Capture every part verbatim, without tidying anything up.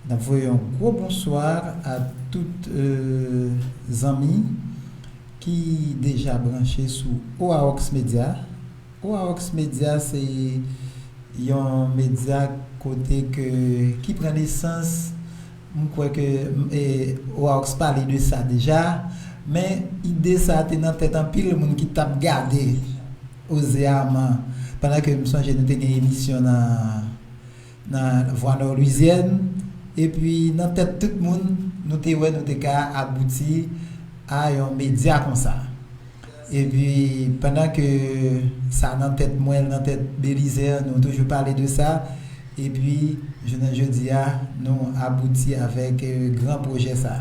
N ap voye yon gwo bonswa a tout, euh, zanmi ki deja branche sou Oaox Media. Oaox Media se yon medya kote ke, ki pran nesans, m kwè ke, e, Oaox pale de sa deja, men ide sa te nan tèt anpil moun ki t ap gade Oze Arman, pandan ke m sonje nou te gen emisyon nan, nan Vwa Nò Lwizyèn, epi nan tèt tout moun, nou te wè nou te ka abouti a yon medya konsa. Epi, pandan ke sa nan tèt mwen, nan tèt Belizaire, nou toujou pale de sa. Epi, jounen jodi a, nou abouti avèk, euh, gran pwojè sa.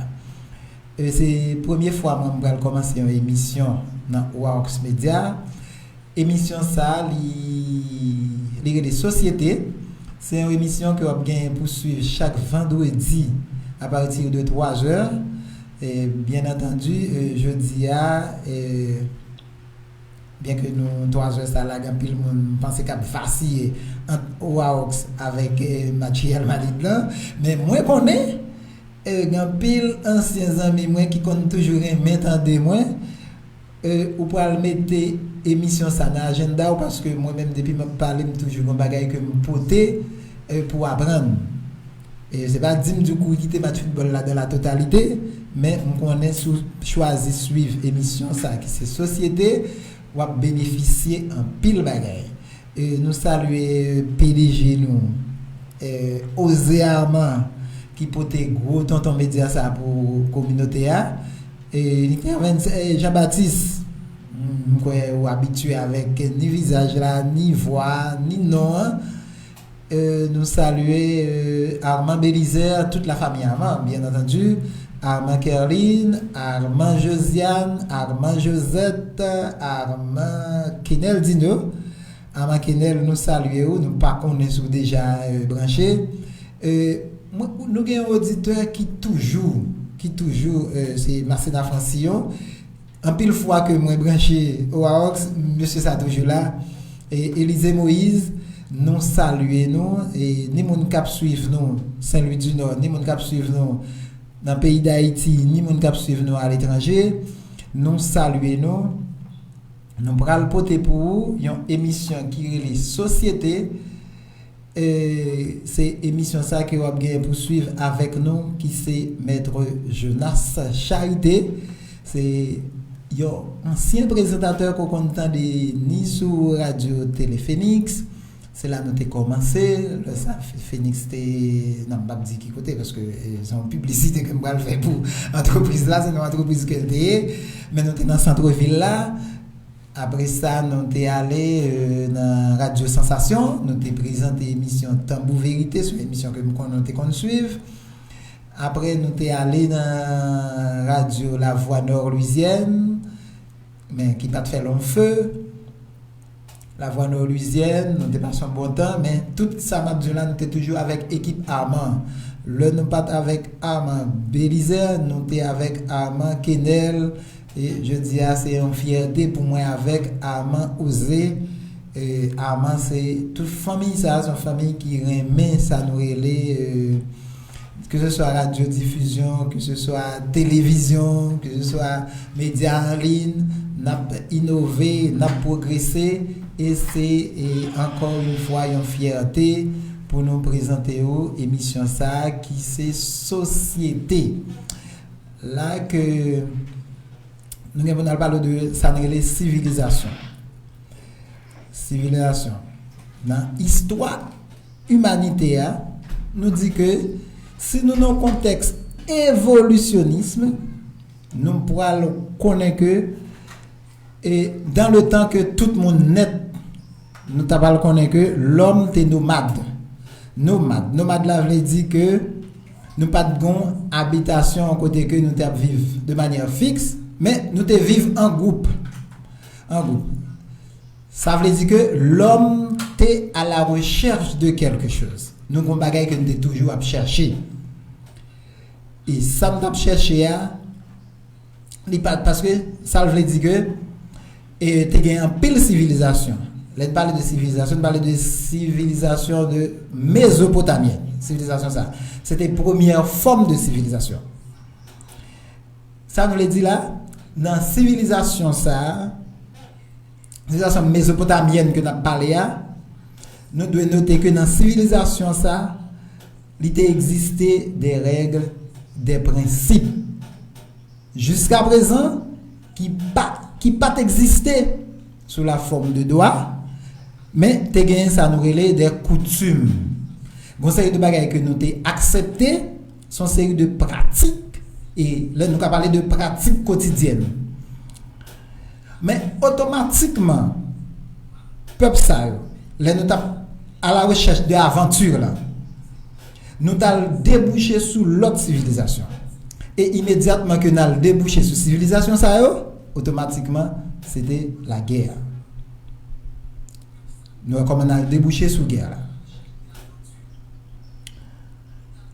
Euh, se premye fwa mwen m pral kòmanse yon emisyon nan Oaox Media. Emisyon sa, li, li rele Sosyete. Se yon emisyon ke w ap gen pou swiv chak vandredi apati de twa zè. E, byen antandi, e, jodi a, e, byen ke nou twa zè sa la, gen anpil moun, m panse, k ap vasiye ant Oaox avèk, e, match Real Madrid lan. Men mwen konnen, e, gen anpil ansyen zanmi mwen ki konn toujou renmen tande mwen. E, ou pral mete emisyon sa nan ajanda w, paske mwen menm, depi m ap pale, m toujou gen bagay ke m pote, e, pou aprann. E se pa di m di w kouri kite match foutbòl la dans la totalité, men m konnen si w chwazi swiv emisyon sa ki se Sosyete, w ap benefisye anpil bagay. E nou salye P D G nou, e, Oze Arman, ki pote gwo tonton medya sa pou kominote a. E li te renmen, e, Jean Baptiste, m kwè ou abitye avèk ni vizaj la, ni vwa, ni non an. E, nou salye, e, Arman Belizaire, tout la famille Arman, bien entendu. Arman Kerline, Arman Josiane, Arman Josette, Arman Kenel Dino, Arman Kenel, nou salye ou, nou pa konnen si w deja, e, branche. E, mwen, nou gen yon oditè ki toujou, ki toujou, e, se Masena Francillon. Anpil fwa ke mwen branche Oaox, mesye sa toujou la. E, Elize Moïse, nou salye nou. E, ni moun k ap swiv nou Sen Lwi di Nò, ni moun k ap swiv nou nan peyi Dayiti, ni moun k ap swiv nou aletranje, nou salye nou. Nou pral pote pou ou yon emisyon ki rele Sosyete. E se emisyon sa ke w ap gen pou swiv avèk nou, ki se Mèt Jonas Charité. Se yon ansyen prezantatè ke w konn tande ni sou radyo Tele Fenix. Se la nou te kòmanse. Lè sa, Fe-, Fenix te, non, m p ap di ki kote, paske, e, se yon piblisite ke m pral fè pou antrepriz la, se nan antrepriz ke l te ye. Men nou te nan santrevil la. Apre sa, nou te ale, e, nan Radyo Sansasyon, nou te prezante emisyon Tanbou Verite, se yon emisyon ke m konnen w te konn swiv. Apre, nou te ale nan Radyo Lavwa Nò Lwizyèn, men ki pa t fè long feu. Lavwa Nò Lwizyèn, nou te pase yon bon tan, men tout sa m ap di w la, nou te toujou avèk ekip Arman. Lè nou pa t avèk Arman Belizaire, nou te avèk Arman Kenel, e jodi a, se yon fyète pou mwen avèk Arman Oze. E Arman, se tout fanmi sa, se yon fanmi ki renmen sa nou rele, e, ke se swa radyo difizyon, ke se swa televizyon, ke se swa medya an liy, n ap inove, n ap pwogrese, e se, e, ankò yon fwa, yon fyète pou nou prezante w emisyon sa a ki se Sosyete. La ke nou gen pou n al pale de sa n rele sivilizasyon. Sivilizasyon. Nan istwa imanite a, nou di ke si nou nan yon kontèks evolisyonis, nou pral konnen ke, e, dans le temps que tout moun nèt, nou ta pral konnen ke lòm te nomad. Nomad. Nomad la vle di ke nou pa t gon abitasyon kote ke nou te ap viv de manyè fiks, men nou te viv an gwoup. An gwoup. Sa vle di ke lòm te à la recherche de quelque chose. Nou gon bagay ke nou te toujou ap chèche. E sa m t ap chèche a, li pa, paske sa l vle di ke, e, te gen anpil sivilizasyon. Lè n pale de sivilizasyon, n pale de sivilizasyon de mezopotamyèn. Sivilizasyon sa a. Se te premyè fòm de sivilizasyon. Sa nou vle di la, nan sivilizasyon sa a, sivilizasyon mezopotamyèn ke n ap pale a, nou dwe note ke nan sivilizasyon sa a, li te egziste de règ, de prensip, jiska prezan, ki pa, ki pa t egziste sou la fòm de dwa, men te genyen sa nou rele de koutim. Gon seri de bagay ke nou te aksepte, se yon seri de pratik, e lè nou ka pale de pratik kotidyèn. Men otomatikman, pèp sa yo, lè nou t ap a la rechèch de avanti la, nou t al debouche sou lòt sivilizasyon. E imedyatman ke n al debouche sou sivilizasyon sa yo, otomatikman, se te lagè. Nou wè kòman n al debouche sou gè la.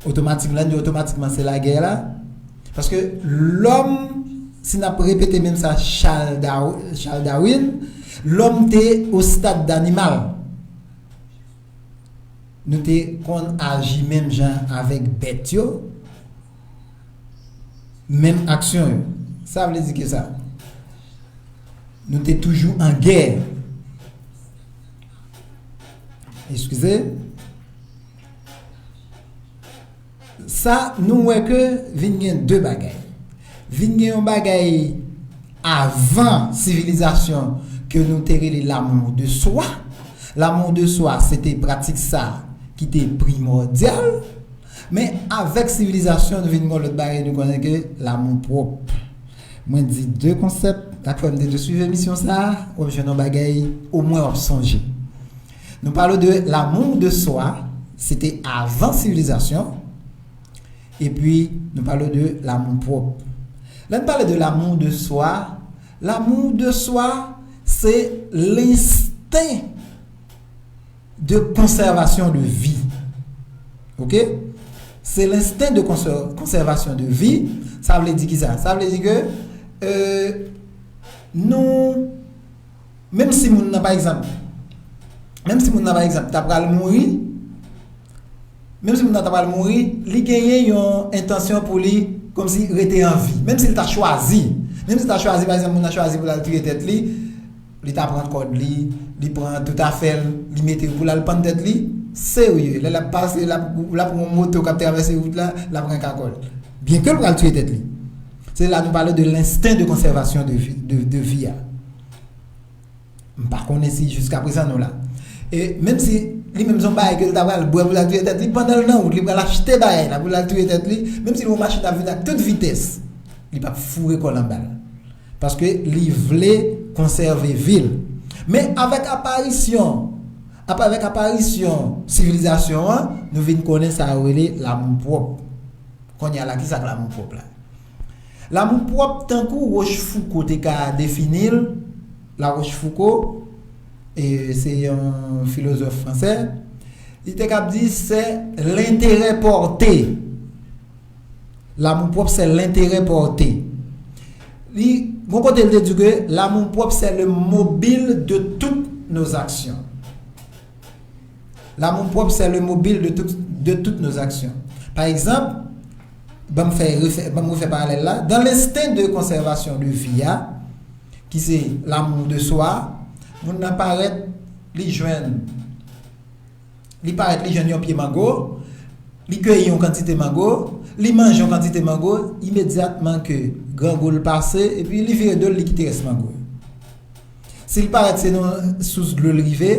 Otomatikman, lè n di otomatikman se lagè la. Paske lòm, si n ap repete menm sa Charles Darwin, Charles Darwin, lòm te o stad danimal. Nou te konn aji menm jan avèk bèt yo, menm aksyon yo. Sa vle di ke sa? Nou te toujou an gè. Eskize. Sa, nou wè ke vin gen de bagay. Vin gen yon bagay avan sivilizasyon ke nou te rele l'amour de soi. L'amour de soi, se te pratik sa ki te primòdyal. Men avèk sivilizasyon, nou vin gen lòt bagay, nou konnen ke lanmou pwòp. Mwen di de konsèp, dakò, m te dwe swiv emisyon sa a, w ap jwenn yon bagay, omwen w ap sonje. Nou pale de l'amour de soi, se te avan sivilizasyon, epi nou pale de lanmou pwòp. Lè n pale de l'amour de soi, l'amour de soi, se lensten de konsèvasyon de vi. Oke? Se lensten de konsè-, konsèvasyon de vi. Sa vle di ki sa? Sa vle di ke, euh, nou, menm si moun nan, pa egzanp, menm si moun nan, pa egzanp, ta pral mouri, menm si moun nan ta pral mouri, li genyen yon entansyon pou li, kòmsi, rete an vi. Menm si l ta chwazi, menm si l ta chwazi, pa egzanp, moun nan chwazi pou l al touye tèt li, li ta pran kòd li, li pran tout afè l, li mete yo pou l al pann tèt li, serye. Lè l ap pase, l ap, l ap yon moto k ap travèse wout la, l ap renk akò l. Byenke l pral touye tèt li. Se la nou pale de lensten de konsèvasyon de vi, de, de vi a. M pa konnen si jiska prezan nou la. E menm si li menm se yon bagay ke l ta pral bwè pou l al touye tèt li, pandan l nan wout, li pral achte bagay la pou l al touye tèt li, menm si l wè yon machin ap vini ak tout vitès, li p ap foure kò l anba l. Paske li vle konsève vi l. Men avèk aparisyon, ap-, avèk aparisyon sivilizasyon an, nou vin konnen sa yo rele lanmou pwòp. Kounye a la, ki sa k lanmou pwòp la? Lanmou pwòp, tankou Rochefoucauld te ka defini l, La Rochefoucauld, e, se yon filozòf fransè, li te ka di se l'intérêt porté. Lanmou pwòp, se l'intérêt porté. Li, gon kote, li te di ke l'amour propre, c'est le mobile de toutes nos actions. L'amour propre, c'est le mobile de tout, de toutes nos actions. Pa egzanp, ban m fè, refè, ban m refè paralèl la. Dan lensten de konsèvasyon de vi a, ki se l'amour de soi, moun nan parèt, li jwenn, li parèt, li jwenn yon pye mango, li keyi yon kantite mango, li manje yon kantite mango, imedyatman ke grangou l pase, epi li vire do l, li kite rès mango yo. Si l parèt se nan sous dlo l rive,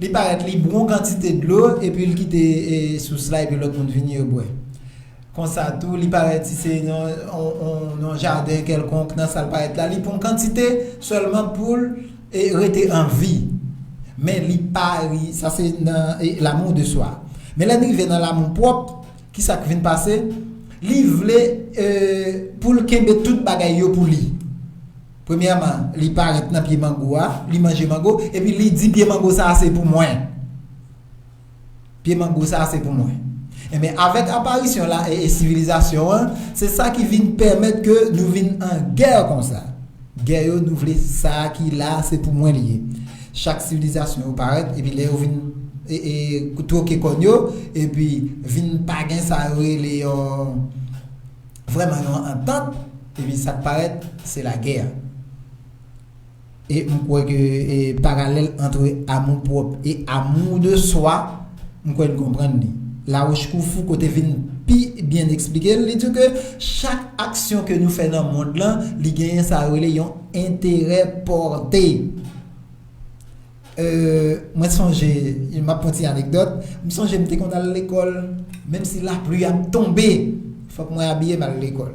li parèt li bwè yon kantite dlo, epi l kite, e, sous la, epi lòt moun vini yo bwè. Konsa tou, li parèt si se nan yon, yon, yon jaden kèlkonk, nan sa l parèt la, li pran yon kantite sèlman pou l, e, rete an vi. Men li pa, li, sa se nan, e, l'amour de soi. Men lè n rive nan lanmou pwòp, ki sa k vin pase? Li vle, e, pou l kenbe tout bagay yo pou li. Premyèman, li parèt nan pye mango a, li manje mango, epi li di, pye mango sa a se pou mwen. Pye mango sa a se pou mwen. Enben, avèk aparisyon la e, e sivilizasyon an, se sa ki vin pèmèt ke nou vin an gè konsa. Gè yo, nou vle sa ki la, se pou mwen li ye. Chak sivilizasyon yo parèt, epi lè yo vin e, e, twoke kòn yo, epi vin pa gen sa yo rele yon, vrèman yon antant, epi sa k parèt, se lagè. E m kwè ke, e, paralèl ant amour propre e amour de soi, m kwè n konprann li. Larochefoucauld, kote vin pi byen eksplike l, li di ke chak aksyon ke nou fè nan mond lan, li genyen sa yo rele yon enterè pòte. Euh, mwen sonje, m ap pran ti anekdòt, m sonje m te konn al lekòl, menm si lapli ap tonbe, fòk mwen abiye m al lekòl.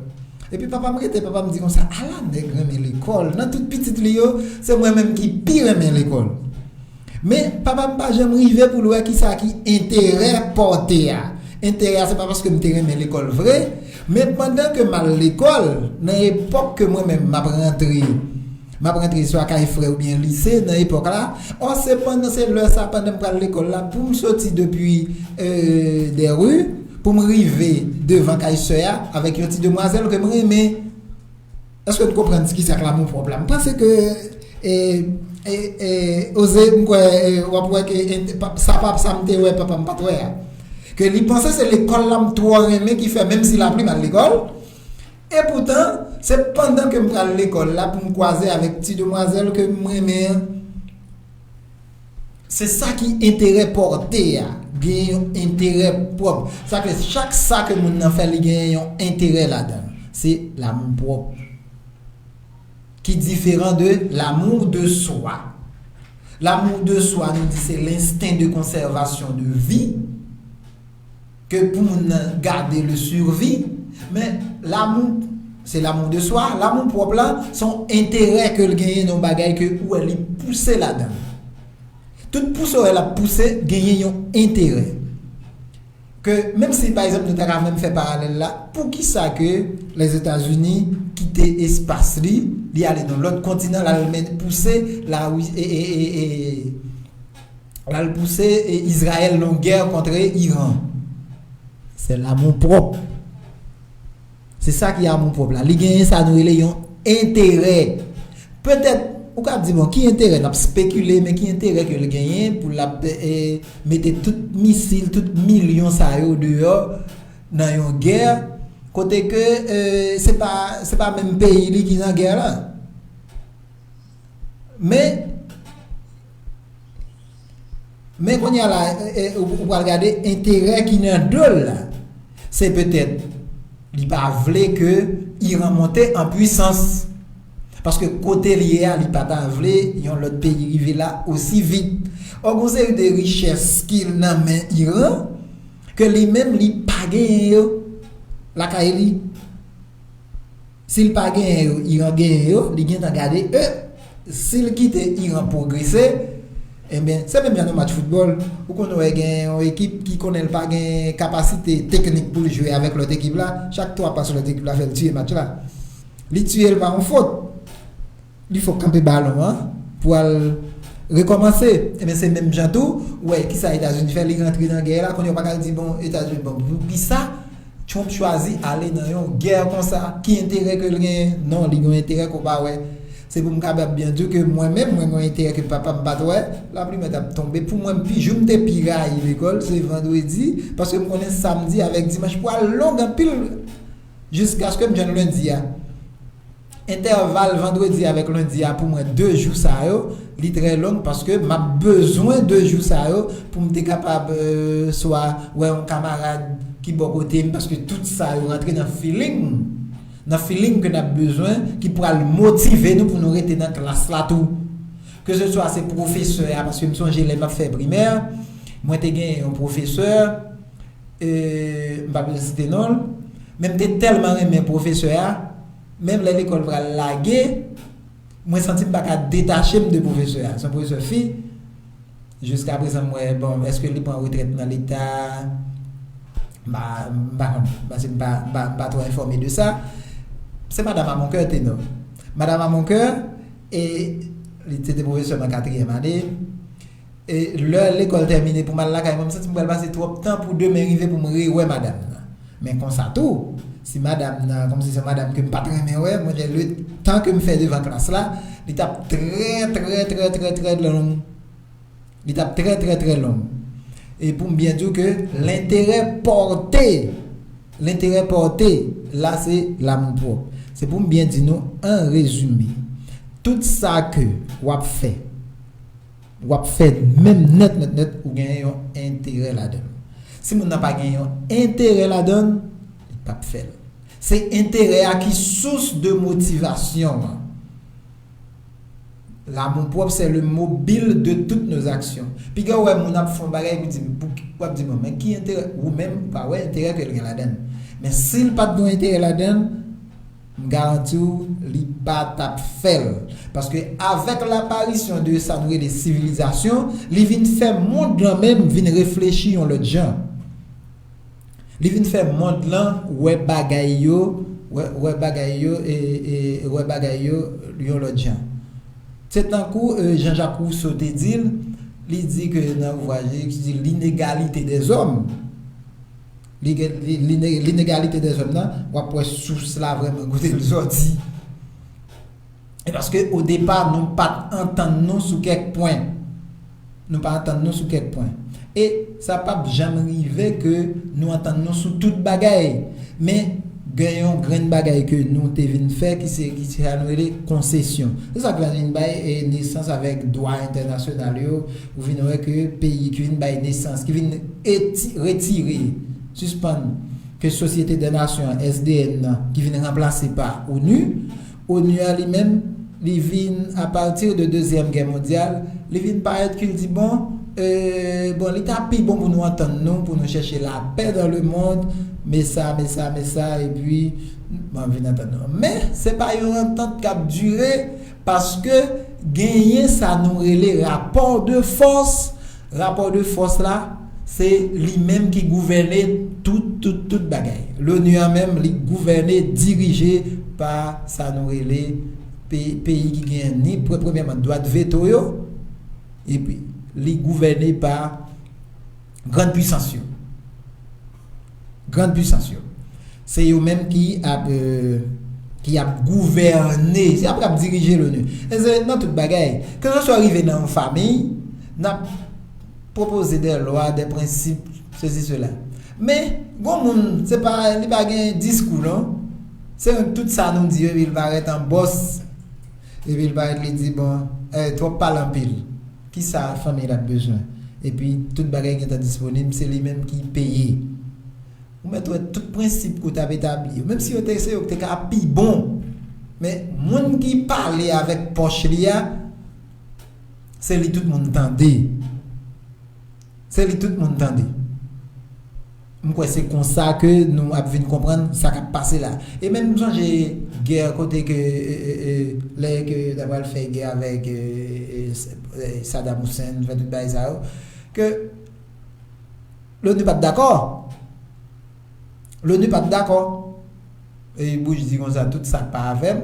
Epi papa m rete, papa m di konsa, "Ala nèg renmen lekòl, nan tout pitit li yo, se mwen menm ki pi renmen lekòl." Men papa m pa janm rive pou l wè kisa ki enterè pòte a. Enterè a, se pa paske m te renmen lekòl vre, men pandan ke m al lekòl, nan epòk ke mwen menm m ap rantre, m ap rantre swa kay frè oubyen lise nan epòk la, ò sepandan se lè sa, pandan m pral lekòl la, pou m soti depi, euh, Dèri, pou m rive devan kay sè a, avèk yon ti demwazèl ke m renmen. Èske n konprann kisa k lamour propre la? M panse ke, e, e, e, Oze, m kwè, e, w ap wè ke, e, pa- sa pa sa m te wè papa m pa t wè a. Ke li panse se lekòl la m twò renmen ki fè, menm si lapli m al lekòl. E poutan, se pandan ke m pral lekòl la pou m kwaze avèk ti demwazèl ke m renmen an. Se sa ki enterè pòte a. Gen yon enterè pwòp. Sa ke chak sa ke moun nan fè, li gen yon enterè ladan. Se lamour propre. Ki diferan de lamour de soi. Lamour de soi, nou di se l'instinct de conservation de vie. Ke pou moun nan gade le survie, men lamour, se lamour de soi, lamour propre la, se yon enterè ke l genyen nan yon bagay ke ou wè li pouse ladan. Tout pouse w wè l ap pouse, genyen yon enterè. Ke, menm si, pa egzanp, nou ta ka menm fè paralèl la, poukisa ke Lèzetazini kite espas li, li ale nan lòt kontinan, l al men pouse la, e, e, e, e, l al pouse, e, Izrayèl nan yon gè kont Iran? Se lamour propre. Se sa ki amour propre la. Li genyen sa nou rele yon enterè. Petèt, ou ka di, bon, ki enterè? N ap spekile, men ki enterè ke l genyen pou l ap, e, mete tout misil, tout milyon sa yo deyò nan yon gè, kote ke, e, se pa, se pa menm peyi li ki nan gè la. Men, men kounye a la, e, e, ou, ou pral gade enterè ki nan do l la. Se petèt li pa vle ke Iran monte an pwisans. Paske kote l ye a, li pa ta vle yon lòt peyi rive la osi vit. Ò, gon seri de richès ki nan men Iran, ke li menm li pa genyen yo lakay li. Si l pa genyen yo, Iran genyen yo, li gentan gade, e, si l kite Iran pwogrese, ebyen, se menm jan nan match foutbòl. Ou konn wè gen yon ekip ki konnen l pa gen kapasite teknik pou l jwe avèk lòt ekip la, chak twa pas lòt ekip la fè, l tiye match la. Li tiye l pa yon fot. Li fòk kanpe balon an pou al rekòmanse. Ebyen, se menm jan tou, ou wè, kisa Etazini fè, li rantre nan gè la, kounye a w pa ka di, bon, Etazini, bon, poukisa Trump chwazi ale nan yon gè konsa? Ki enterè ke l genyen? Non, li gen yon enterè ke w pa wè. Se pou m kapab byen di w ke mwen menm, mwen gen yon enterè ke papa m pa t wè. Lapli mèt ap tonbe. Pou mwen, m pi, jou m te pi rayi lekòl, se vandredi, paske m konnen samdi avèk dimanch pral long anpil. Jiskaske m jwenn lendi a. Entèval vandredi avèk lendi a, pou mwen, de jou sa yo, li trè long, paske m ap bezwen de jou sa yo pou m te kapab, euh, swa wè yon kamarad ki bò kote m, paske tout sa yo rantre nan feeling, nan feeling ke n ap bezwen, ki pral motive nou pou nou rete nan klas la tou. Ke se swa se pwofesè a, paske m sonje lè m ap fè primè, mwen te gen yon pwofesè, e, m pa bezwen site non l, men m te tèlman renmen pwofesè a, menm lè lekòl pral lage, mwen santi m pa ka detache m de pwofesè a. Se yon pwofesè fi, jiska prezan m wè, bon, èske li pran retrèt nan leta? M pa, m pa konn, paske m pa, m pa, m pa twò enfòme de sa. Se madanm a mon kè, Tenò. Madanm a mon kè, e li te, te pwofesè m an katriyèm ane. E lè lekòl tèmine pou m al lakay mwen, m santi m pral pase twòp tan pou demen rive pou m rewè madanm nan. Men konsa tou, si madanm nan, kòmsi se madanm ke m pa t renmen wè, mwen, le tan ke m fè devan klas la, li t ap trè, trè, trè, trè, trè long. Li t ap trè, trè, trè long. E pou m byen di w ke lenterè pòte, lenterè pòte la se lamoupwòp. Se pou m byen di nou an rezime, tout sa ke w ap fè, w ap fè menm nèt nèt nèt, ou genyen yon enterè ladan l. Si moun nan pa gen yon enterè ladan l, li p ap fè l. Se enterè a ki sous de motivasyon an. L'amour-propre, c'est le mobile de toutes nos actions. Piga w wè moun ap fè yon bagay, epi di, pou ki, w ap di, bon, men ki enterè, ou menm, ou pa wè enterè ke l gen ladan l. Men si l pa t gen enterè ladan l, m garanti w, li pa t ap fè l. Paske avèk laparisyon de sa nou rele sivilizasyon, li vin fè mond lan menm vin reflechi yon lòt jan. Li vin fè mond lan wè bagay yo, wè, wè bagay yo, e, e, wè bagay yo yon lòt jan. Se tankou, e, Jean-Jacques Rousseau te di l, li di ke nan ouvraj li, ki di L'inégalité des hommes. Li gen, li, li, L'inégalité des hommes nan, w ap wè sous la vrèman kote l sòti. E paske o depa, nou pa t antann nou sou kèk pwen. Nou pa antann nou sou kèk pwen. E sa p ap janm rive ke nou antann nou sou tout bagay. Men, gen yon grenn bagay ke nou te vin fè ki se, ki se sa nou rele konsesyon. Se sa k vin bay, e, nesans avèk dwa entènasyonal yo, ou vin wè ke peyi ki vin bay nesans, ki vin eti-, retire, sispann ke Sosyete dè Nasyon an, S D N nan, ki vin ranplase pa onu, onu a li menm, li vin apati de Dezyèm Gè mondyal, li vin parèt ke l di, bon, e, bon, li ta pi bon pou nou antann nou, pou nou chèche lapè dans le monde, men sa, men sa, men sa, epi, bon, vin antann nou. Men, se pa yon antant k ap dire, paske genyen sa nou rele rapò de fòs. Rapò de fòs la, se li menm ki gouvène tout, tout, tout bagay. Loni an menm, li gouvène, dirije pa sa nou rele pe-, peyi ki gen ni, pre-, premyèman, dwa de veto yo, epi li gouvène pa grann pwisans yo. Grann pwisans yo. Se yo menm ki ap, e, ki ap gouvène, se ap, ap dirije loni. E se nan tout bagay. Ke se swa rive nan yon fanmi, n ap pwopoze de lwa, de prensip, sesi, sela. Men, gon moun, se pa, li pa gen diskou, non. Se tout sa nou di yo, epi l parèt an bòs. Epi l parèt, li di, bon, e, twòp pale anpil. Kisa fanmi l ap bezwen? Epi, tout bagay gentan disponib, se li menm ki peye. Ou mèt wè tout prensip ke w t ap etabli yo. Menm si yo te, se yo ki te ka pi bon. Men, moun ki pale avèk pòch li a, se li tout moun tande. Se li tout moun tande. M kwè se konsa ke nou ap vin konprann sa k ap pase la. E menm m sonje gè kote ke, e, e, e, lè ke yo ta pral fè gè avèk, e, e, e, Saddam Hussein, fè tout bagay sa yo, ke loni pa t dakò. Loni pa t dakò. E Bush di konsa, tout sa k pa avè m,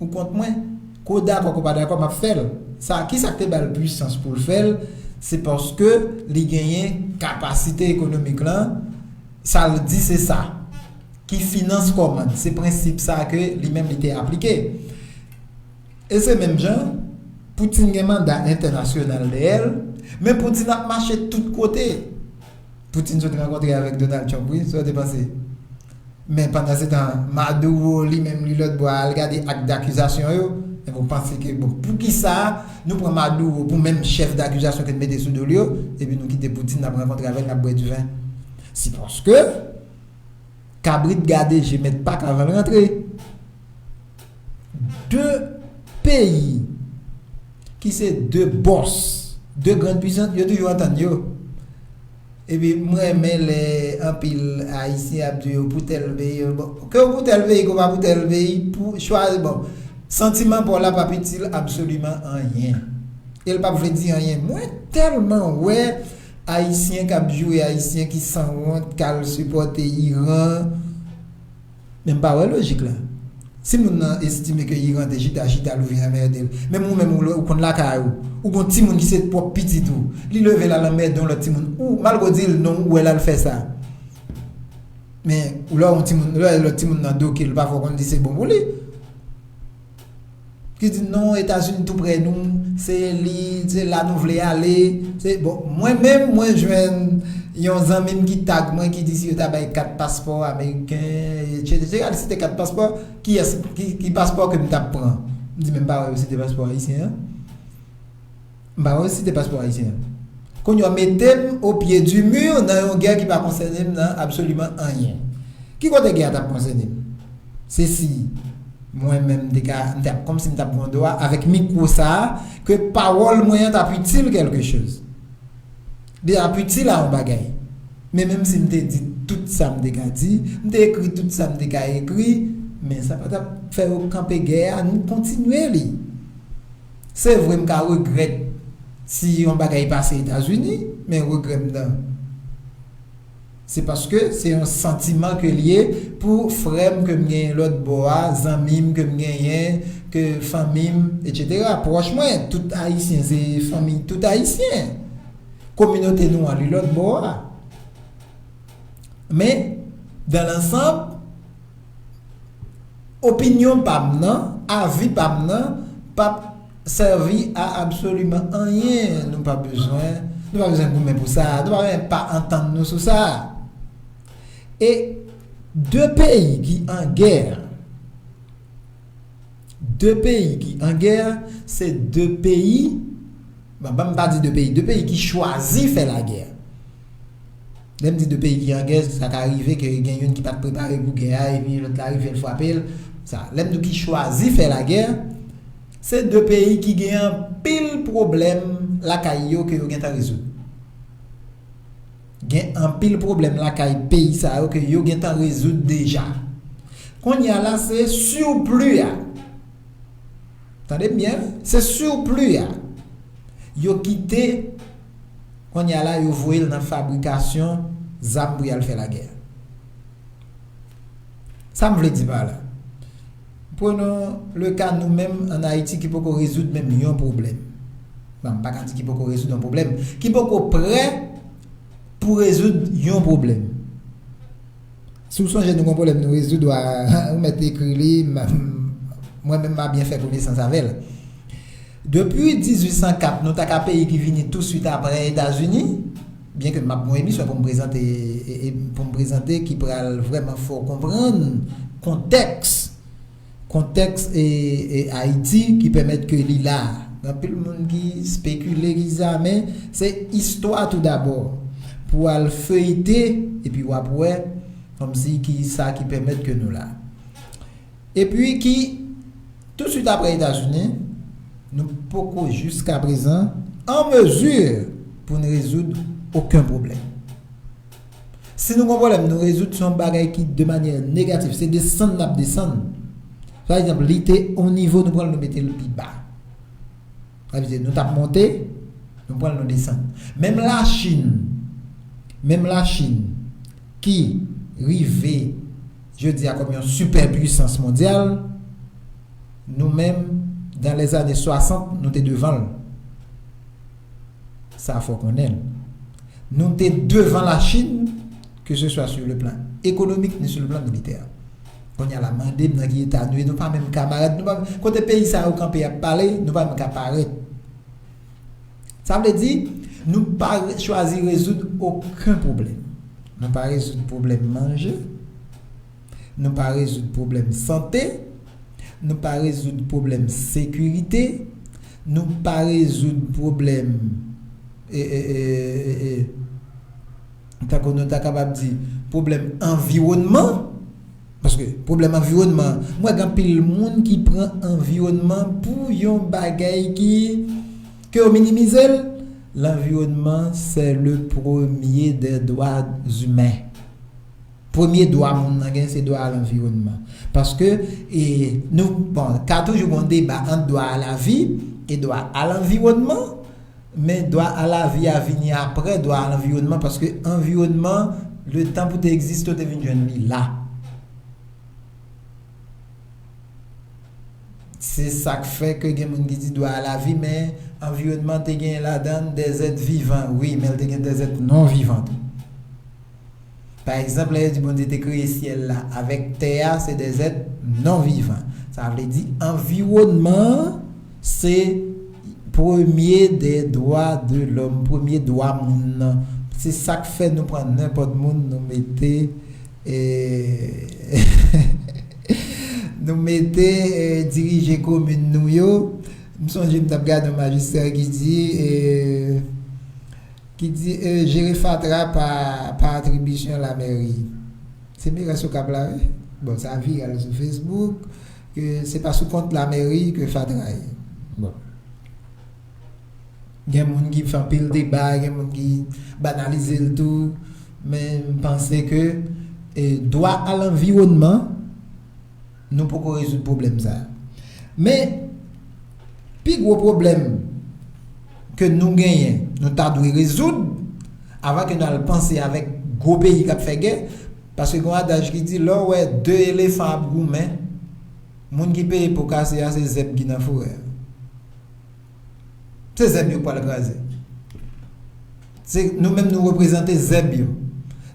ou kont mwen. Ke w dakò, ke w pa dakò, m ap fè l. Sa, kisa k te ba l pwisans pou l fè l? Se paske li genyen kapasite ekonomik lan, sa l di se sa. Ki finans kòmand. Se prensip sa ke li menm li te aplike. E se menm jan, Putin gen manda entènasyonal dèyè l, men Putin ap mache tout kote. Putin sot rankontre avèk Donald Trump, wi, sa w te panse? Men pandan se tan, Maduro, li menm, li lòt bò a, al gade ak dakizasyon yo, e ou panse ke, bon, poukisa nou pran Maduro pou menm chèf dakizasyon ke n mete sou do l yo, epi nou kite Putin, n ap rankontre avè l, n ap bwè diven? Se paske kabrit gade je mèt pak avan l rantre. De peyi ki se de bòs, de grann pwisans, yo toujou antann yo. Epi m renmen lè anpil Ayisyen ap di yo pou tèl peyi, bon, ke w pou tèl peyi, ke w pa pou tèl peyi, pou chwazi, bon, santiman pa w la p ap itil absoliman anyen. E l p ap vle di anyen. Mwen tèlman wè Ayisyen k ap joure Ayisyen ki sanwont, k al sipòte Iran. Men m pa wè lojik la. Si moun nan estime ke Iran te chita, chita l, ou vin anmède l. Menm ou menm, ou, ou konn lakay ou. Ou gon timoun ki se pwòp pitit ou. Li leve l al anmède yon lòt timoun. Ou, malgre w di l non, ou wè l al fè sa. Men, ou lè yon timoun, lè lòt timoun nan doke l, pafwa w konn di se bon pou li. ki di non, Etazini tou prè nou, se li, se la nou vle ale. Se, bon, mwen menm, mwen jwenn yon zanmi m ki tag mwen, ki di si yo ta bay kat paspò ameriken, etsetera, li site kat paspò, kiyès, ki, ki paspò ke m t ap pran? M di, men m pa wè yo site paspò ayisyen an. M pa wè yo site paspò ayisyen an. Kounye a, mete m o pye di mi nan yon gè ki pa konsène m nan absoliman anyen. Ki kote gè a t ap konsène m? Se si mwen menm m te ka, m t ap, kòmsi m t ap gen yon dwa, avèk mikwo sa a, ke pawòl mwen an t ap itil kèlke choz. Li ap itil a yon bagay. Men menm si m te di tout sa m te ka di, m te ekri tout sa m te ka ekri, men sa pa t ap fè yo kanpe gè a, nou kontinye li. Se vre, m ka regrèt si yon bagay pase Etazini, men regrè m nan, se paske se yon santiman ke l ye pou frè m ke m genyen lòt bò a, zanmi m ke m genyen, ke fanmi m, etsetera, pwòch mwen, tout Ayisyen se fanmi tout Ayisyen. Kominote nou an, li lòt bò a. Men, dans l'ensemble, opinyon pa m nan, avi pa m nan, p ap sèvi a absoliman anyen. Nou pa bezwen, nou pa bezwen goumen pou sa, nou pa bezwen pa antann nou sou sa. E de peyi ki an gè, de peyi ki an gè, se de peyi, bon, ban m pa di de peyi, de peyi ki chwazi fè lagè. Lè m di de peyi ki an gè, sa ka rive ke gen youn ki pa t prepare pou gè a, epi lòt la rive l frape l. Sa, lè m di ki chwazi fè lagè, se de peyi ki gen anpil pwoblèm lakay yo ke yo gentan rezoud. Gen anpil pwoblèm lakay peyi sa yo ke yo gentan rezoud deja. Kounye a la, se sipli a. Tande m byen, se sipli a. Yo kite, kounye a la, yo voye l nan fabrikasyon zam pou y al fè lagè. Sa m vle di pa la? Prenons le cas nou menm an Ayiti ki poko rezoud menm yon pwoblèm. Bon, m pa ka di ki poko rezoud yon pwoblèm, ki poko prè pou rezoud yon pwoblèm. Si w sonje nou gon pwoblèm nou rezoud, w a, ou mèt ekri li, m, mwen menm m a byen fè konesans avè l. Depi dizuit san kat, nou ta ka peyi ki vini touswit apre Etazini, byen ke m ap gon emisyon pou m prezante, e, e, pou m prezante ki pral vrèman fè w konprann kontèks, kontèks e, e Ayiti ki pèmèt ke li la. Gen anpil moun ki spekile ki sa, men se istwa tou dabò. Pou al feyite, epi w ap wè, kòmsi ki sa ki pèmèt ke nou la. Epi ki, touswit apre Etazini, nou poko jiska prezan an mezi pou n rezoud okenn pwoblèm. Si nou gon pwoblèm, nou rezoud se yon bagay ki de manyè negatif, se desann n ap desann. Pa egzanp, li te yon nivo, nou pran l, nou mete l pi ba. Sa vle di, nou t ap monte, nou pran l, nou desann. Menm Lachin, menm Lachin, ki rive, jodi a, kòm yon sipèpwisans mondyal, nou menm, dans les années soixante, nou te devan l. Sa fò konnen l. Nou te devan Lachin, ke se swa sou le plan ekonomik ni sou le plan militè. Kounye a la, mande m nan ki eta nou ye, nou pa menm ka parèt, nou pa, kote peyi sa yo kanpe ap pale, nou pa menm ka parèt. Sa vle di, nou pa re-, chwazi rezoud okenn pwoblèm. Nou pa rezoud pwoblèm manje, nou pa rezoud pwoblèm sante, nou pa rezoud pwoblèm sekirite, nou pa rezoud pwoblèm, e, e, e, e, e, tankou nou ta kapab di, pwoblèm anviwònman. Paske pwoblèm anviwònman, m wè gen anpil moun ki pran anviwònman pou yon bagay ki, ke yo minimize l. Lanviwònman, se le premye dè dwa imen. Premye dwa moun nan gen, se dwa a lanviwònman. Paske, e, nou, bon, ka toujou gen yon deba ant dwa a lavi e dwa a lanviwònman, men dwa a lavi a vini apre dwa a lanviwònman, paske anviwònman, letan pou te egziste, w te vin jwenn li la. Se sa k fè ke gen moun ki di dwa a lavi, men anviwònman te gen ladan l dèzèt vivan, wi, men l te gen dèzèt non vivan tou. Pa egzanp, lè yo di Bondye te kreye syèl la avèk tè a, se dèzèt non vivan. Sa vle di anviwònman an se premye dè dwa de lòm, premye dwa moun nan. Se sa k fè nou pran nenpòt moun, nou mete, eh, nou mete, eh, dirije komin nou yo. M sonje m t ap gade yon majistra ki di, eh, ki di, eh, jere fatra pa, pa atribisyon lamèri. Se Miras Okap la, wi. Bon, sa viral sou Facebook, ke se pa sou kont lamèri ke fatra ye. Bon. Gen moun ki fè anpil deba, gen moun ki banalize l tou, men m panse ke, eh, dwa a lanviwònman, nou poko rezoud pwoblèm sa a. Men, pi gwo pwoblèm ke nou genyen, nou ta dwe rezoud, avan ke nou al panse avèk gwo peyi k ap fè gè, paske gen yon adaj ki di, lè w wè de elefan ap goumen, moun ki peye po kase a, se zèb ki nan forè a. Se zèb yo k pral kraze. Se nou menm nou reprezante zèb yo.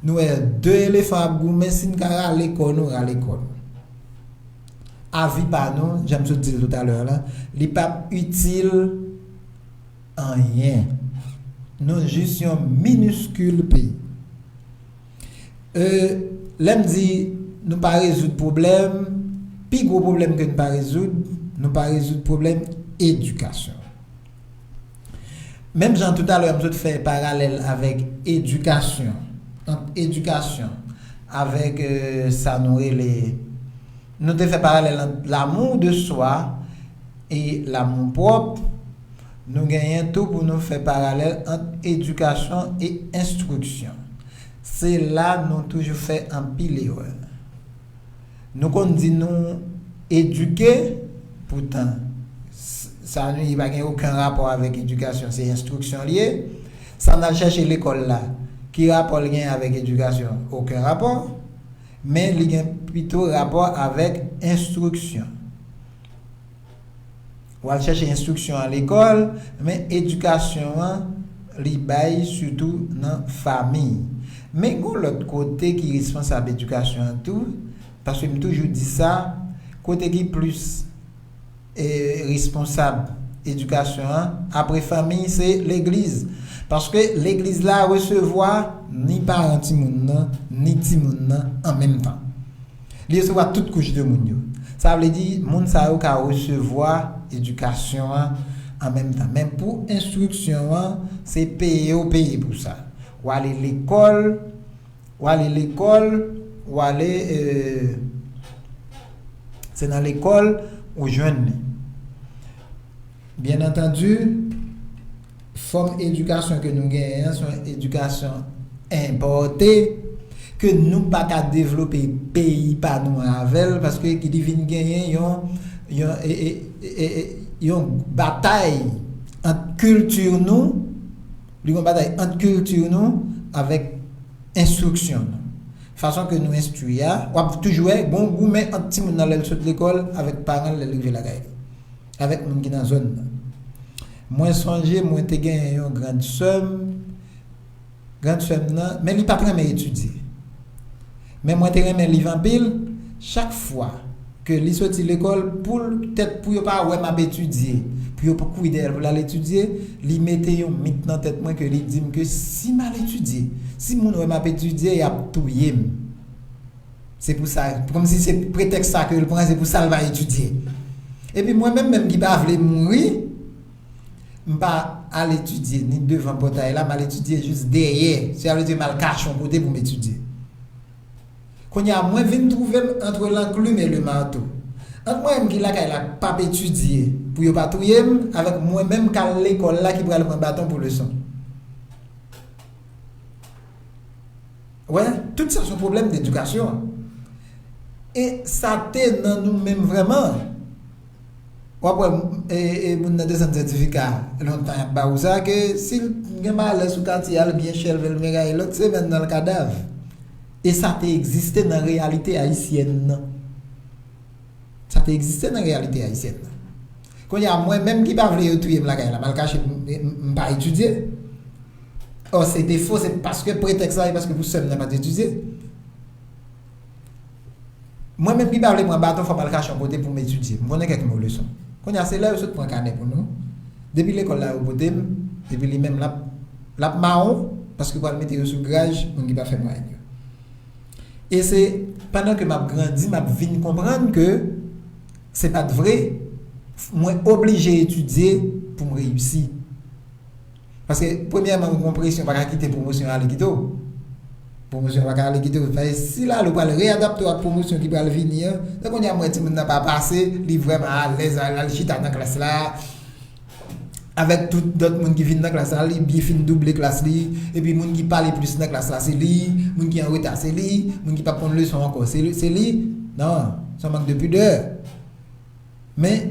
Nou wè de elefan ap goumen, si n ka rale kò nou, rale kò nou. Avi pa nou, jan m sot di l toutalè a la, li p ap itil anyen. Nou jis yon miniskil peyi. Euh, lè m di nou pa rezoud pwoblèm, pi gwo pwoblèm ke nou pa rezoud, nou pa rezoud pwoblèm edikasyon. Menm jan toutalè m sot fè paralèl avèk edikasyon, ant edikasyon avèk, euh, sa nou rele, nou te fè paralèl ant l'amour de soi e l'amour propre, nou genyen tou pou nou fè paralèl ant edikasyon e enstriksyon. Se la nou toujou fè anpil erè. Nou konn di nou edike, poutan, s-, sa nou ye pa gen okenn rapò avèk edikasyon, se enstriksyon l ye. Sa n al chèche lekòl la, ki rapò l gen avèk edikasyon? Okenn rapò. Men li gen pito rapò avèk enstriksyon. W al chèche enstriksyon an lekòl, men edikasyon an, li bay sitou nan fanmi. Men gon lòt kote ki responsab edikasyon an tou, paske m toujou di sa, kote ki plis, eh, responsab edikasyon an, apre fanmi, se legliz. Paske legliz la resevwa ni paran timoun nan, ni timoun nan an menm tan. Li resevwa tout kouch de moun yo. Sa vle di, moun sa yo ka resevwa edikasyon an an menm tan. Men pou enstriksyon an, se peye yo peye pou sa. W ale lekòl, w ale lekòl, w ale, euh, se nan lekòl ou jwenn li. Byen antandi, fòm edikasyon ke nou genyen an, se yon edikasyon enpòte, ke nou pa ka devlope peyi pa nou an avè l, paske li vin genyen yon, yon, e, e, e, e, yon batay ant kilti nou, li yon batay ant kilti nou avèk enstriksyon nou. Fason ke nou enstwi a, w ap toujou wè, gon goumen ant timoun nan lè l sot lekòl avèk paran l lè l rive lakay li, avèk moun ki nan zòn nan. Mwen sonje, mwen te genyen yon grann sè m, grann sè m nan, men li pa t renmen etidye. Men mwen te renmen liv anpil, chak fwa ke li soti lekòl, pou l, tèt pou yo pa wè m ap etidye, pou yo pa kouri dèyè l pou l al etidye, li mete yon mit nan tèt mwen ke li di m ke si m al etidye, si moun wè m ap etidye, y ap touye m. Se pou sa, kòmsi se pretèks sa ke l pran, se pou sa l pa etidye. Epi mwen menm, menm ki pa vle mouri, m pa al etidye ni devan pòtay la, m al etidye jis dèyè. Sa vle di m al kache yon kote pou m etidye. Kounye a, mwen vin twouve m entre l'enclume et le marteau. Ant mwen menm ki lakay la k p ap etidye pou yo pa touye m, avèk mwen menm k al lekòl la ki pral pran baton pou leson. Wè, tout sa se yon pwoblèm dedikasyon. E sa te nan nou menm vrèman. W ap wè, e, e, moun nan desann sètifika lontan y ap ba ou sa, ke si l gen malè sou katye a, l byen chèlve, l men gaye, lòt semèn nan l kadav. E sa te egziste nan reyalite ayisyèn nan. Sa te egziste nan reyalite ayisyèn nan. Kounye a, mwen menm ki pa vle yo touye m lakay la, m al kache, m, m, m pa etidye. Ò, se defo, se paske pretèks la, e paske pou sè m nan pa t etidye. Mwen menm ki pa vle pran baton, fò m al kache yon kote pou m etidye. M konnen kèk mo leson. Kounye a, se lè yo sot pran kanè pou nou. Depi lekòl la, yo pote m, epi li menm, l ap, l ap mawon, paske pral mete yo sou graj moun ki pa fè mwayèn yo. E se pandan ke m ap grandi, m ap vin konprann ke se pa t vre, mwen oblije etidye pou m reyisi. Paske, premyèman, ou gon presyon, pa ka kite pwomosyon ale kite w. Pwomosyon pa ka ale kite w. Paske si l ale, ou pral reyadapte w ak pwomosyon ki pral vini an. Donk, kounye a, m wè timoun nan pa pase, li vrèman alèz, al, al chita nan klas la. Avèk tout dòt moun ki vin nan klas la, li byen fin double klas li, epi moun ki pale plis nan klas la, se li, moun ki an reta, se li, moun ki p ap konn leson ankò, se li, se li. Non, se yon mank de pidè. Men,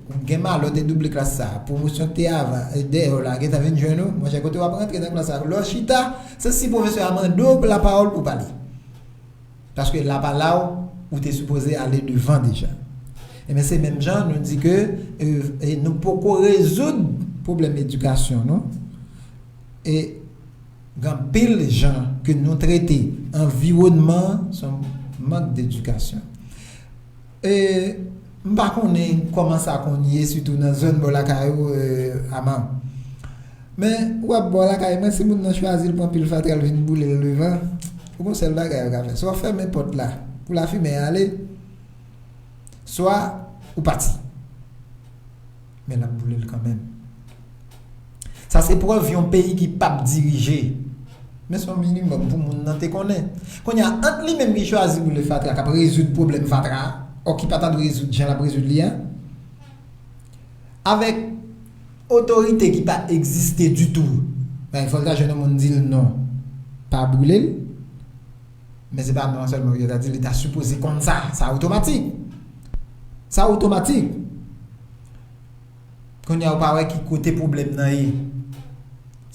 ou gen malè w te double klas sa, pwomosyon ki te avan, e dèyè w la, gentan vin jwenn ou, monchè, kote w ap rantre nan klas la? Lè w chita, se si pwofesè a mande w lapawòl pou w pale. Paske l ap la w, ou te sipoze ale devan deja. Ebyen, se menm jan, nou di ke, e, e nou poko rezoud pwoblèm edikasyon nou. E gen anpil jan ke nou trete anviwònman, se yon mank dedikasyon. E m pa konnen kòman sa konn ye, sitou nan zòn bò lakay ou, e, Ama. Men, w ap bò lakay mwen, si moun nan chwazi l pran pil fatra, l vin boule l devan, ou gon sèl bagay ou ka fè. Swa w fèmen pòt la pou lafimen an ale, swa ou pati. Men l ap boule l kanmenm. Sa se prèv yon peyi ki p ap dirije. Men se yon minimòm pou moun nan te konnen. Kounye a, ant li menm ki chwazi boule fatra, k ap rezoud pwoblèm fatra a, ò ki pa ta dwe rezoud jan l ap rezoud li a, avèk otorite ki pa egziste ditou, men fò l ta jwenn yon moun di l non, pa boule l. Men se pa non sèlman yo ta di, li ta sipoze konn sa. Sa otomatik. Sa otomatik. Kounye a, ou pa wè ki kote pwoblèm nan ye.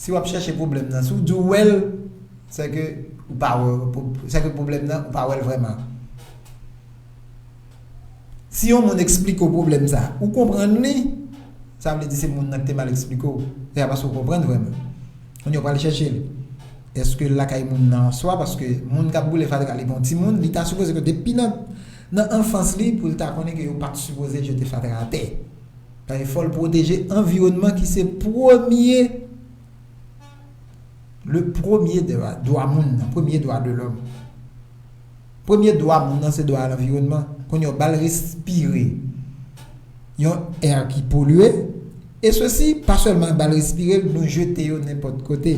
Si w ap chèche pwoblèm nan, si w di w wè l, se ke ou pa wè, se ke pwoblèm nan, ou pa wè l vrèman. Si yon moun eksplike w pwoblèm sa, ou konprann li, sa vle di se moun nan ki te mal eksplike w. Se pa paske w konprann vrèman. Kounye a, ou pral chèche l. Èske l lakay moun nan swa? Paske moun k ap boule fatra, li pa yon timoun, li ta sipoze ke depi nan, nan anfans li, pou l ta konnen ke yo pa t sipoze jete fatra atè. Paske fò l pwoteje anviwònman ki se premye, le premye dwa, dwa moun nan, premye dwa de lòm. Premye dwa moun nan se dwa a lanviwònman. Kounye a, w ba l respire yon è ki polye, e sesi, pa sèlman ba l respire l, nou jete yo nenpòt kote.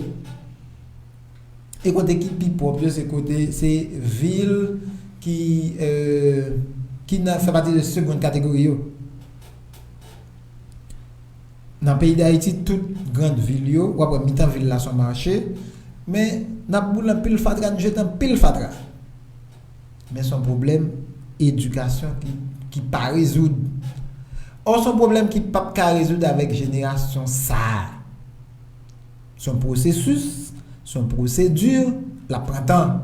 E kote ki pi pwòp yo, se kote, se vil ki, e, ki nan, fè pati de segond kategori yo. Nan peyi Dayiti, tout grann vil yo, w ap wè mitan vil la se yon mache, men n ap boule anpil fatra, n jete anpil fatra. Men se yon pwoblèm edikasyon ki, ki pa rezoud. Ò, se yon pwoblèm ki p ap ka rezoud avèk jenerasyon sa a. Se yon pwosesis, se yon pwosedi, l ap pran tan.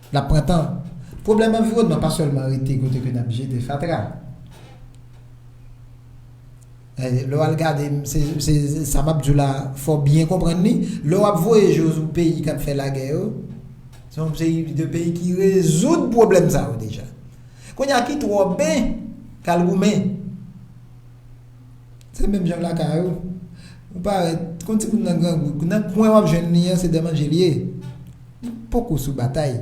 L ap pran tan. Pwoblèm anviwònman pa sèlman rete kote ke n ap jete fatra. E, lè w al gade, se, se, se sa m ap di w la, fò w byen konprann li. Lè w ap voye je w sou peyi k ap fè lagè yo, se yon seri de peyi ki rezoud pwoblèm sa yo deja. Kounye a ki twò ben k al goumen. Se menm jan lakay ou. Ou parèt, kon timoun nan grangou, nan kwen w ap jwenn li an, se dè manje li ye. Li poko sou batay.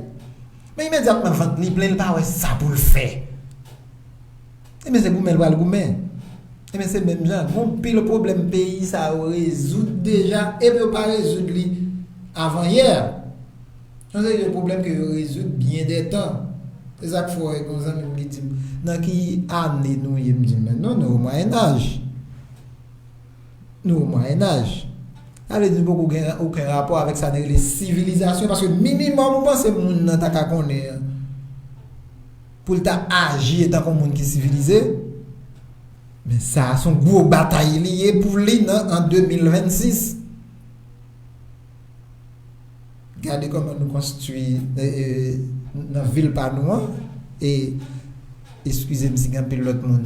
Men imedyatman vant li plen, li pa wè sa pou l fè. Ebyen, se goumen l pral goumen. Ebyen, se menm jan. Gon pil pwoblèm peyi sa yo rezoud deja, epi yo pa rezoud li avan yè. Yon seri de pwoblèm ke yo rezoud byen dè tan. Se sa k fè w wè gon zanmi m ki di m, "Nan ki ane nou ye?" M di, "Men non, nou o Mwayen Aj." Nou o Mwayen Aj. Sa vle di nou poko gen okenn rapò avèk sa n rele sivilizasyon, paske minimòm ou panse moun nan ta ka konnen an, pou l ta aji etan kon moun ki sivilize. Men sa a se yon gwo batay li ye pou li nan, an de mil vennsis. Gade kòman nou konstwi, e, e, nan vil pa nou an. E eskize m si gen anpil lòt moun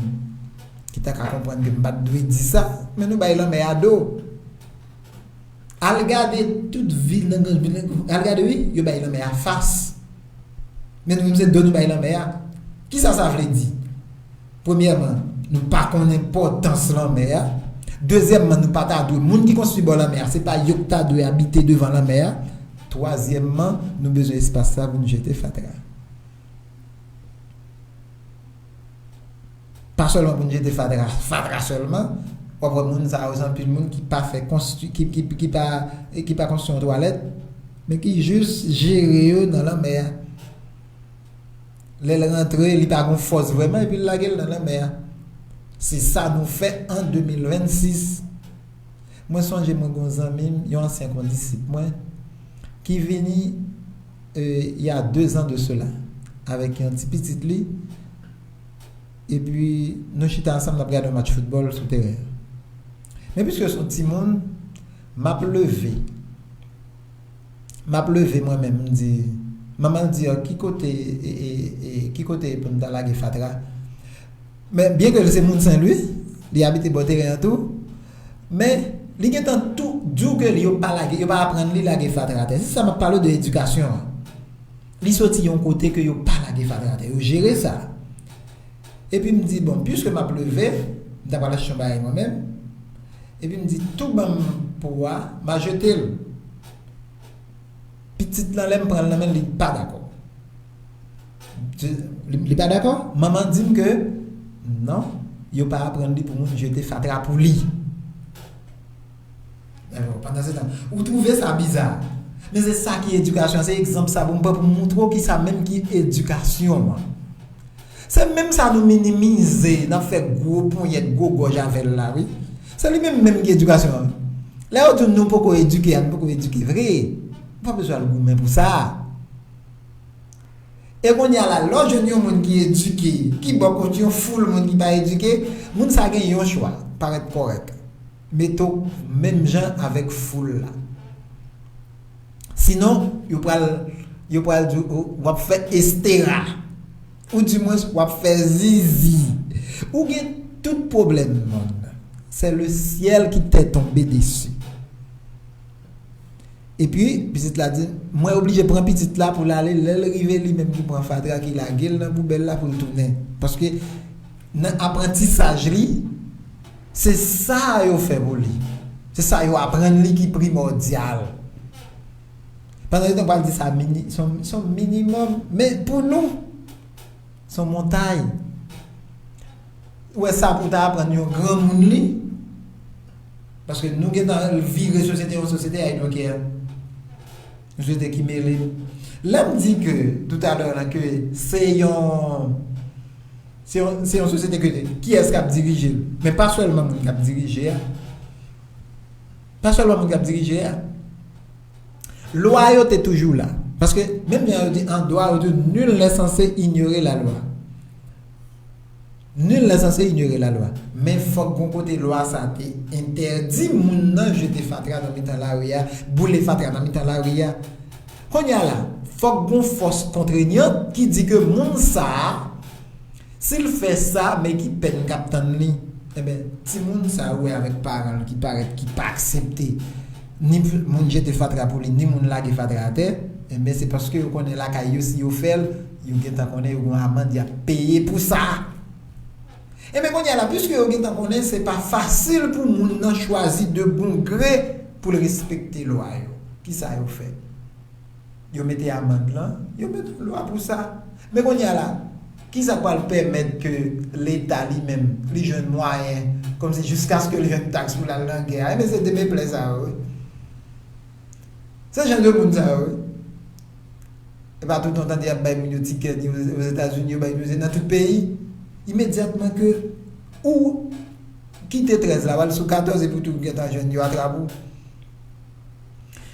ki ta ka konprann ke m pa t dwe di sa, men nou bay lanmè a do. Al gade tout vil nan Granvil, al gade wi, yo bay lanmè a fas. Men nou menm se do nou bay lanmè a. Kisa sa vle di? Premyèman, nou pa konn enpòtans lanmè a. Dezyèmman, nou pa ta dwe, moun ki konstwi bò lanmè a, se pa yo ki ta dwe abite devan lanmè a. Twazyèmman, nou bezwen espas sa pou nou jete fatra. Pa sèlman pou n jete fatra, fatra sèlman. W ap wè moun sa yo, se anpil moun ki pa fè konstwi, ki, ki, ki pa, ki pa konstwi yon twalèt, men ki jis jere yo nan lanmè a. Lè l rantre, li pa gon fòs vrèman, epi l lage l nan lanmè a. Se sa nou fè an de mil vennsis. Mwen sonje mwen gon zanmi m, yon ansyen kondisip mwen, ki vini, euh, il y a deux ans de cela, avèk yon ti pitit li, epi nou chita ansanm, n ap gade yon match foutbòl sou teren. Men piske se yon timoun, m ap leve. M ap leve mwen menm, m di, manman l di, "An, ki kote, e, e, e, ki kote pou n ta lage fatra?" Men, byen ke l se moun Sen Lwi, li abite bò teren an tou, men li gentan tou di w ke li, yo pa lage, yo pa aprann li lage fatra atè. Se sa m ap pale w de edikasyon an. Li soti yon kote ke yo pa lage fatra atè. Yo jere sa. Epi m di, "Bon, piske m ap leve, m ta pral achte yon bagay mwen menm." Epi m di, "Tou ban m po a, m a jete l." Pitit lan, lè m pran l nan men l, li pa dakò. Li, li pa dakò. Manman di m ke non, yo pa aprann li pou moun jete fatra pou li. Alò, pandansetan, ou twouve sa biza. Men se sa ki edikasyon an, se egzanp sa pou m pran pou m montre w kisa menm ki edikasyon an. Se menm sa nou minimize, n ap fè gwo ponyèt, gwo gòj avè l la, wi. Se li menm menm ki edikasyon an. Lè yo di w nou poko edike a, nou poko edike vre. Ou pa bezwen al goumen pou sa. E kounye a la, lè w jwenn yon moun ki edike, ki bò kot yon foul moun ki pa edike, moun sa gen yon chwa, parèt kòrèk. Mete w menm jan avèk foul la. Sinon, yo pral, yo pral di w, "W ap fè estera." Ou dimwens, "W ap fè zizi." Ou gen tout pwoblèm monn. C'est le ciel qui t'est tombé dessus. Epi, pitit la di, "Mwen oblije pran pitit la pou l ale." Lè l rive, li menm ki pran fatra, ki lage l nan poubèl la pou l tounen. Paske nan aprantisaj li, se sa yo fè pou li. Se sa yo aprann li ki primòdyal. Pandan yo pral di sa, mini, se yon, se yon minimòm. Men pou nou, se yon montay. Ou wè sa pou ta aprann yon granmoun li? Paske nou gentan vire sosyete, yon sosyete, I don't care. Yon sosyete ki mele. Lè m di ke, toutalè la, ke se yon, se yon, se yon sosyete ke, kiyès k ap dirije l? Men pa sèlman moun k ap dirije a. Pa sèlman moun k ap dirije a. Lwa yo te toujou la. Paske, menm jan yo di an dwa, yo di, "Nul n'est censé ignorer la loi." Nul n'est censé ignorer la loi. Men fòk gon kote lwa sa te entèdi moun nan jete fatra nan mitan lari a, boule fatra nan mitan lari a. Kounye a la, fòk gon fòs kontrenyant ki di ke moun sa a, si l fè sa, men ki pèn k ap tann li. Enben, timoun sa a ou wè avèk paran l ki parèt, ki pa aksepte ni moun jete fatra pou li, ni moun lage fatra atè, enben, se paske yo konnen lakay yo, si yo fè l, yo gentan konnen yo gon amann y ap peye pou sa. Enben, kounye a la, piske yo gentan konnen se pa fasil pou moun nan chwazi de bon gre pou l respekte lwa yo, kisa yo fè? Yo mete amann lan, yo mete yon lwa pou sa. Men kounye a la, kisa k pral pèmèt ke Leta li menm, li jwenn mwayen, kòmsi jiskaske l jwenn taks pou l al nan gè a? Enben, se demeplè sa yo, wi. Se jan de moun sa yo, wi. E pa toutan w tande y ap bay moun yo tikè, ni Ozetazini, yo bay moun yo nan tout peyi. Imedyatman ke ou kite trèz la, w al sou katòz, epi w tou gentan jwenn yo atrap ou.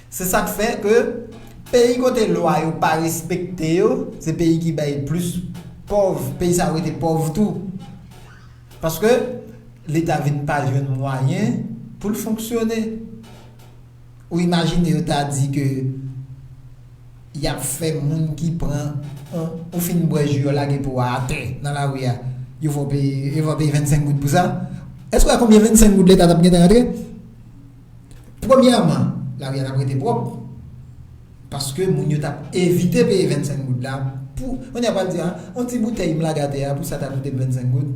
Se sa k fè ke peyi kote lwa yo pa respekte yo, se peyi ki bay plis pòv, peyi sa yo rete pòv tou. Paske Leta vin pa jwenn mwayen pou l fonksyone. Ou imajine yo ta di ke y ap fè moun ki pran, on, ou fin bwè ji yo lage pou w atè nan lari a, yo fè w peye, yo fè w peye vennsenk goud pou sa? Èske w wè konbyen vennsenk goud Leta t ap gentan rantre? Premyèman, lari a t ap rete pwòp, paske moun yo t ap evite peye vennsenk goud la, Pou, kounye a pral di, a, yon ti boutèy m lage atè a, pou sa ta koute m vennsenk goud.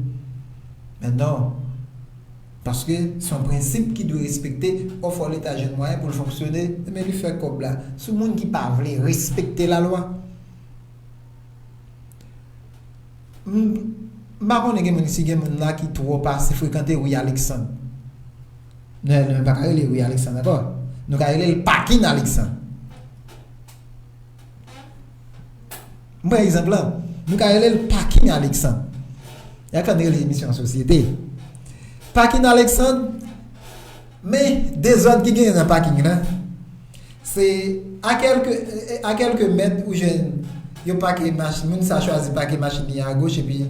Men non. Paske se yon prensip ki dwe respekte, ofè Leta jwenn mwayen pou l fonksyone, men li fè kòb la. Sou moun ki pa vle respekte lalwa. M, m pa konnen gen moun, si gen moun la ki twò pase frekante ri Aleksann. Non, non, nou pa ka rele ri Aleksann ankò. Nou ka rele l Pakin Aleksann. M pran egzanp lan. Nou ka rele l Pakin Aleksann. Y a kan rele emisyon an Sosyete. Pakin Aleksann, men dezòd ki genyen nan pakin lan, se a kèlke, a kèlke mèt ou jwenn yo pake machin, moun sa chwazi pake machin li agoch epi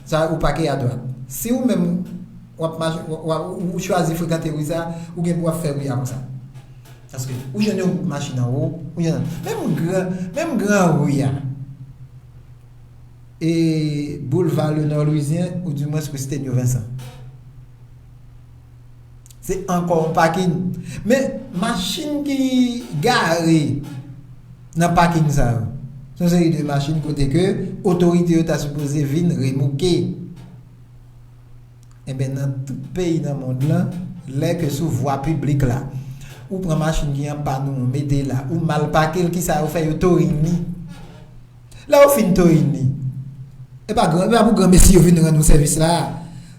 sa ou pake adwat. Si ou menm w ap mach-, w, w, ou chwazi frekante ri sa, ou gen pou w ap fè ri a konsa. Paske ou jwenn yon gwoup machin anwo, ou jwenn menm gran, menm gran ri a. E Boulevard Léonard Louisien, ou dimwens Christenio Vincent. Se ankò yon pakin. Men machin ki gare nan pakin sa yo, se yon seri de machin kote ke otorite yo ta sipoze vin remouke. Enben, nan tout peyi nan mond lan, lè ke sou vwa piblik la, ou pran machin ki an pàn ou mete la, ou mal pake l, kisa yo fè? Yo torin li. Lè yo fin torin li, e pa gran, e pa pou granmesi yo vin rann ou sèvis la.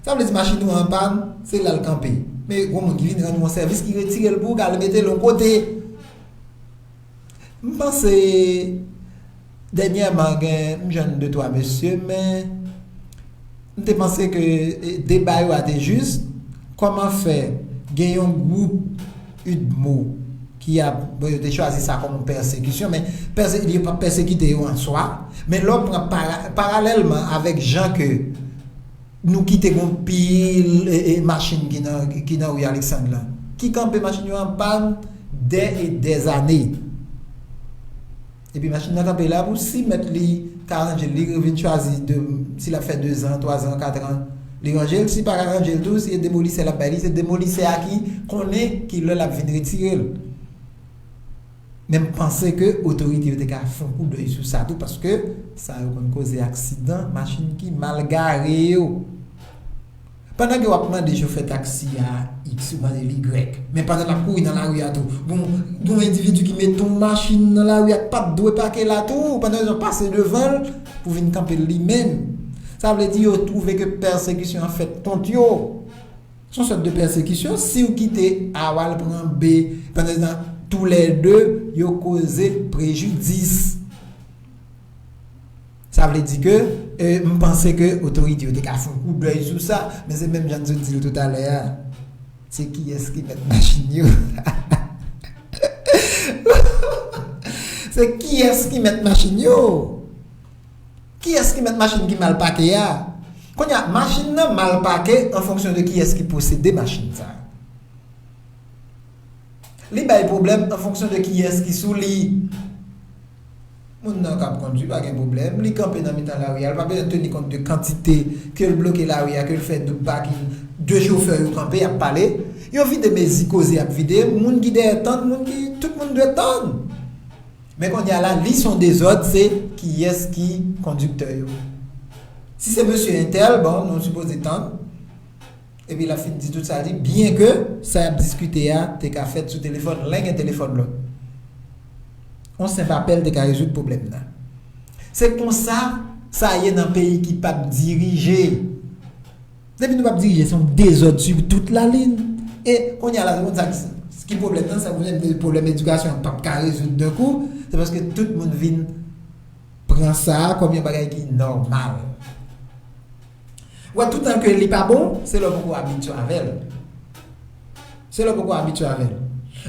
Sa vle di machin ou an pàn, se la l kanpe. Men gon moun ki vin rann ou yon sèvis, ki retire l pou ou, k al mete l yon kote. M panse dènyèman gen, m jwenn de twa mesye, men m te panse ke, e, deba yo a te jis, kòman fè gen yon gwoup UDMO ki ap, bon, yo te chwazi sa kòm yon pèsekisyon, men pèse-, yo p ap pèsekite yo an swa, men lè w pran para-, paralèlman avèk jan ke nou kite gon pil, e, e, machin ki nan, ki nan ri Aleksann lan, ki kanpe machin yo an pàn dè e dè zane. Epi machin nan kanpe la pou si mèt li ka ranje l, li vin chwazi de, si l ap fè de zan, twa zan, kat an, li ranje l. Si pa ka ranje l tou, si se demolisè l ap bay li, se demolisè a ki konnen ki lè l ap vin retire l. Men m panse ke otorite yo te ka fè yon koudèy sou sa tou, paske sa yo konn koze aksidan machin ki mal gare yo. Pandan ke w ap mande chofè taksi a X, ou mande l Y, men pandan l ap kouri nan lari a tou, gon, gon endividi ki mete yon machin nan lari a k pa t dwe pake la tou, pandan yo pase devan l pou vin kanpe l li menm. Sa vle di yo twouve ke pèsekisyon an fèt kont yo. Se yon sòt de pèsekisyon. Si w kite A w al pran B, pandan toulède yo koze prejidis. Sa vle di ke, e, m panse ke otorite yo te ka fè yon koudèy sou sa, men se menm jan n sot di l toutalè a. Se kiyès ki mèt machin yo? Se kiyès ki mèt machin yo? Kiyès ki mèt machin ki mal pake a? Kounye a, machin nan mal pake an fonksyon de kiyès ki posede machin sa. Li bay pwoblèm an fonksyon de kiyès ki sou li. Moun nan k ap kondui pa gen pwoblèm, li kanpe nan mitan lari a, l pa bezwen teni kont de kantite ke l bloke lari a, ke l fè doub pakin, de chofè yo kanpe, y ap pale. Yo vide mezi koze y ap vide, moun ki dèyè tann, moun ki, tout moun dwe tann. Men kounye a la, li se yon dezòd, se kiyès ki kondiktè yo. Si se mesye entèl, bon, nou sipoze tann. Epi l ap fin di tout sa, li di, byen ke sa y ap diskite a te ka fèt sou telefòn, len gen telefòn lòt. Yon senp apèl te ka rezoud pwoblèm nan. Se konsa sa ye nan peyi ki p ap dirije. Depi nou p ap dirije, se yon dezòd sou tout lalin. E kounye a la, se konn sa ki, ki pwoblèm nan, sa pwoblèm, pwoblèm edikasyon an p ap ka rezoud de kou, se paske tout moun vin pran sa a kòm yon bagay ki nòmal. Wè, toutan ke li pa bon, se lè w poko abitye avè l. Se lè w poko abitye avè l.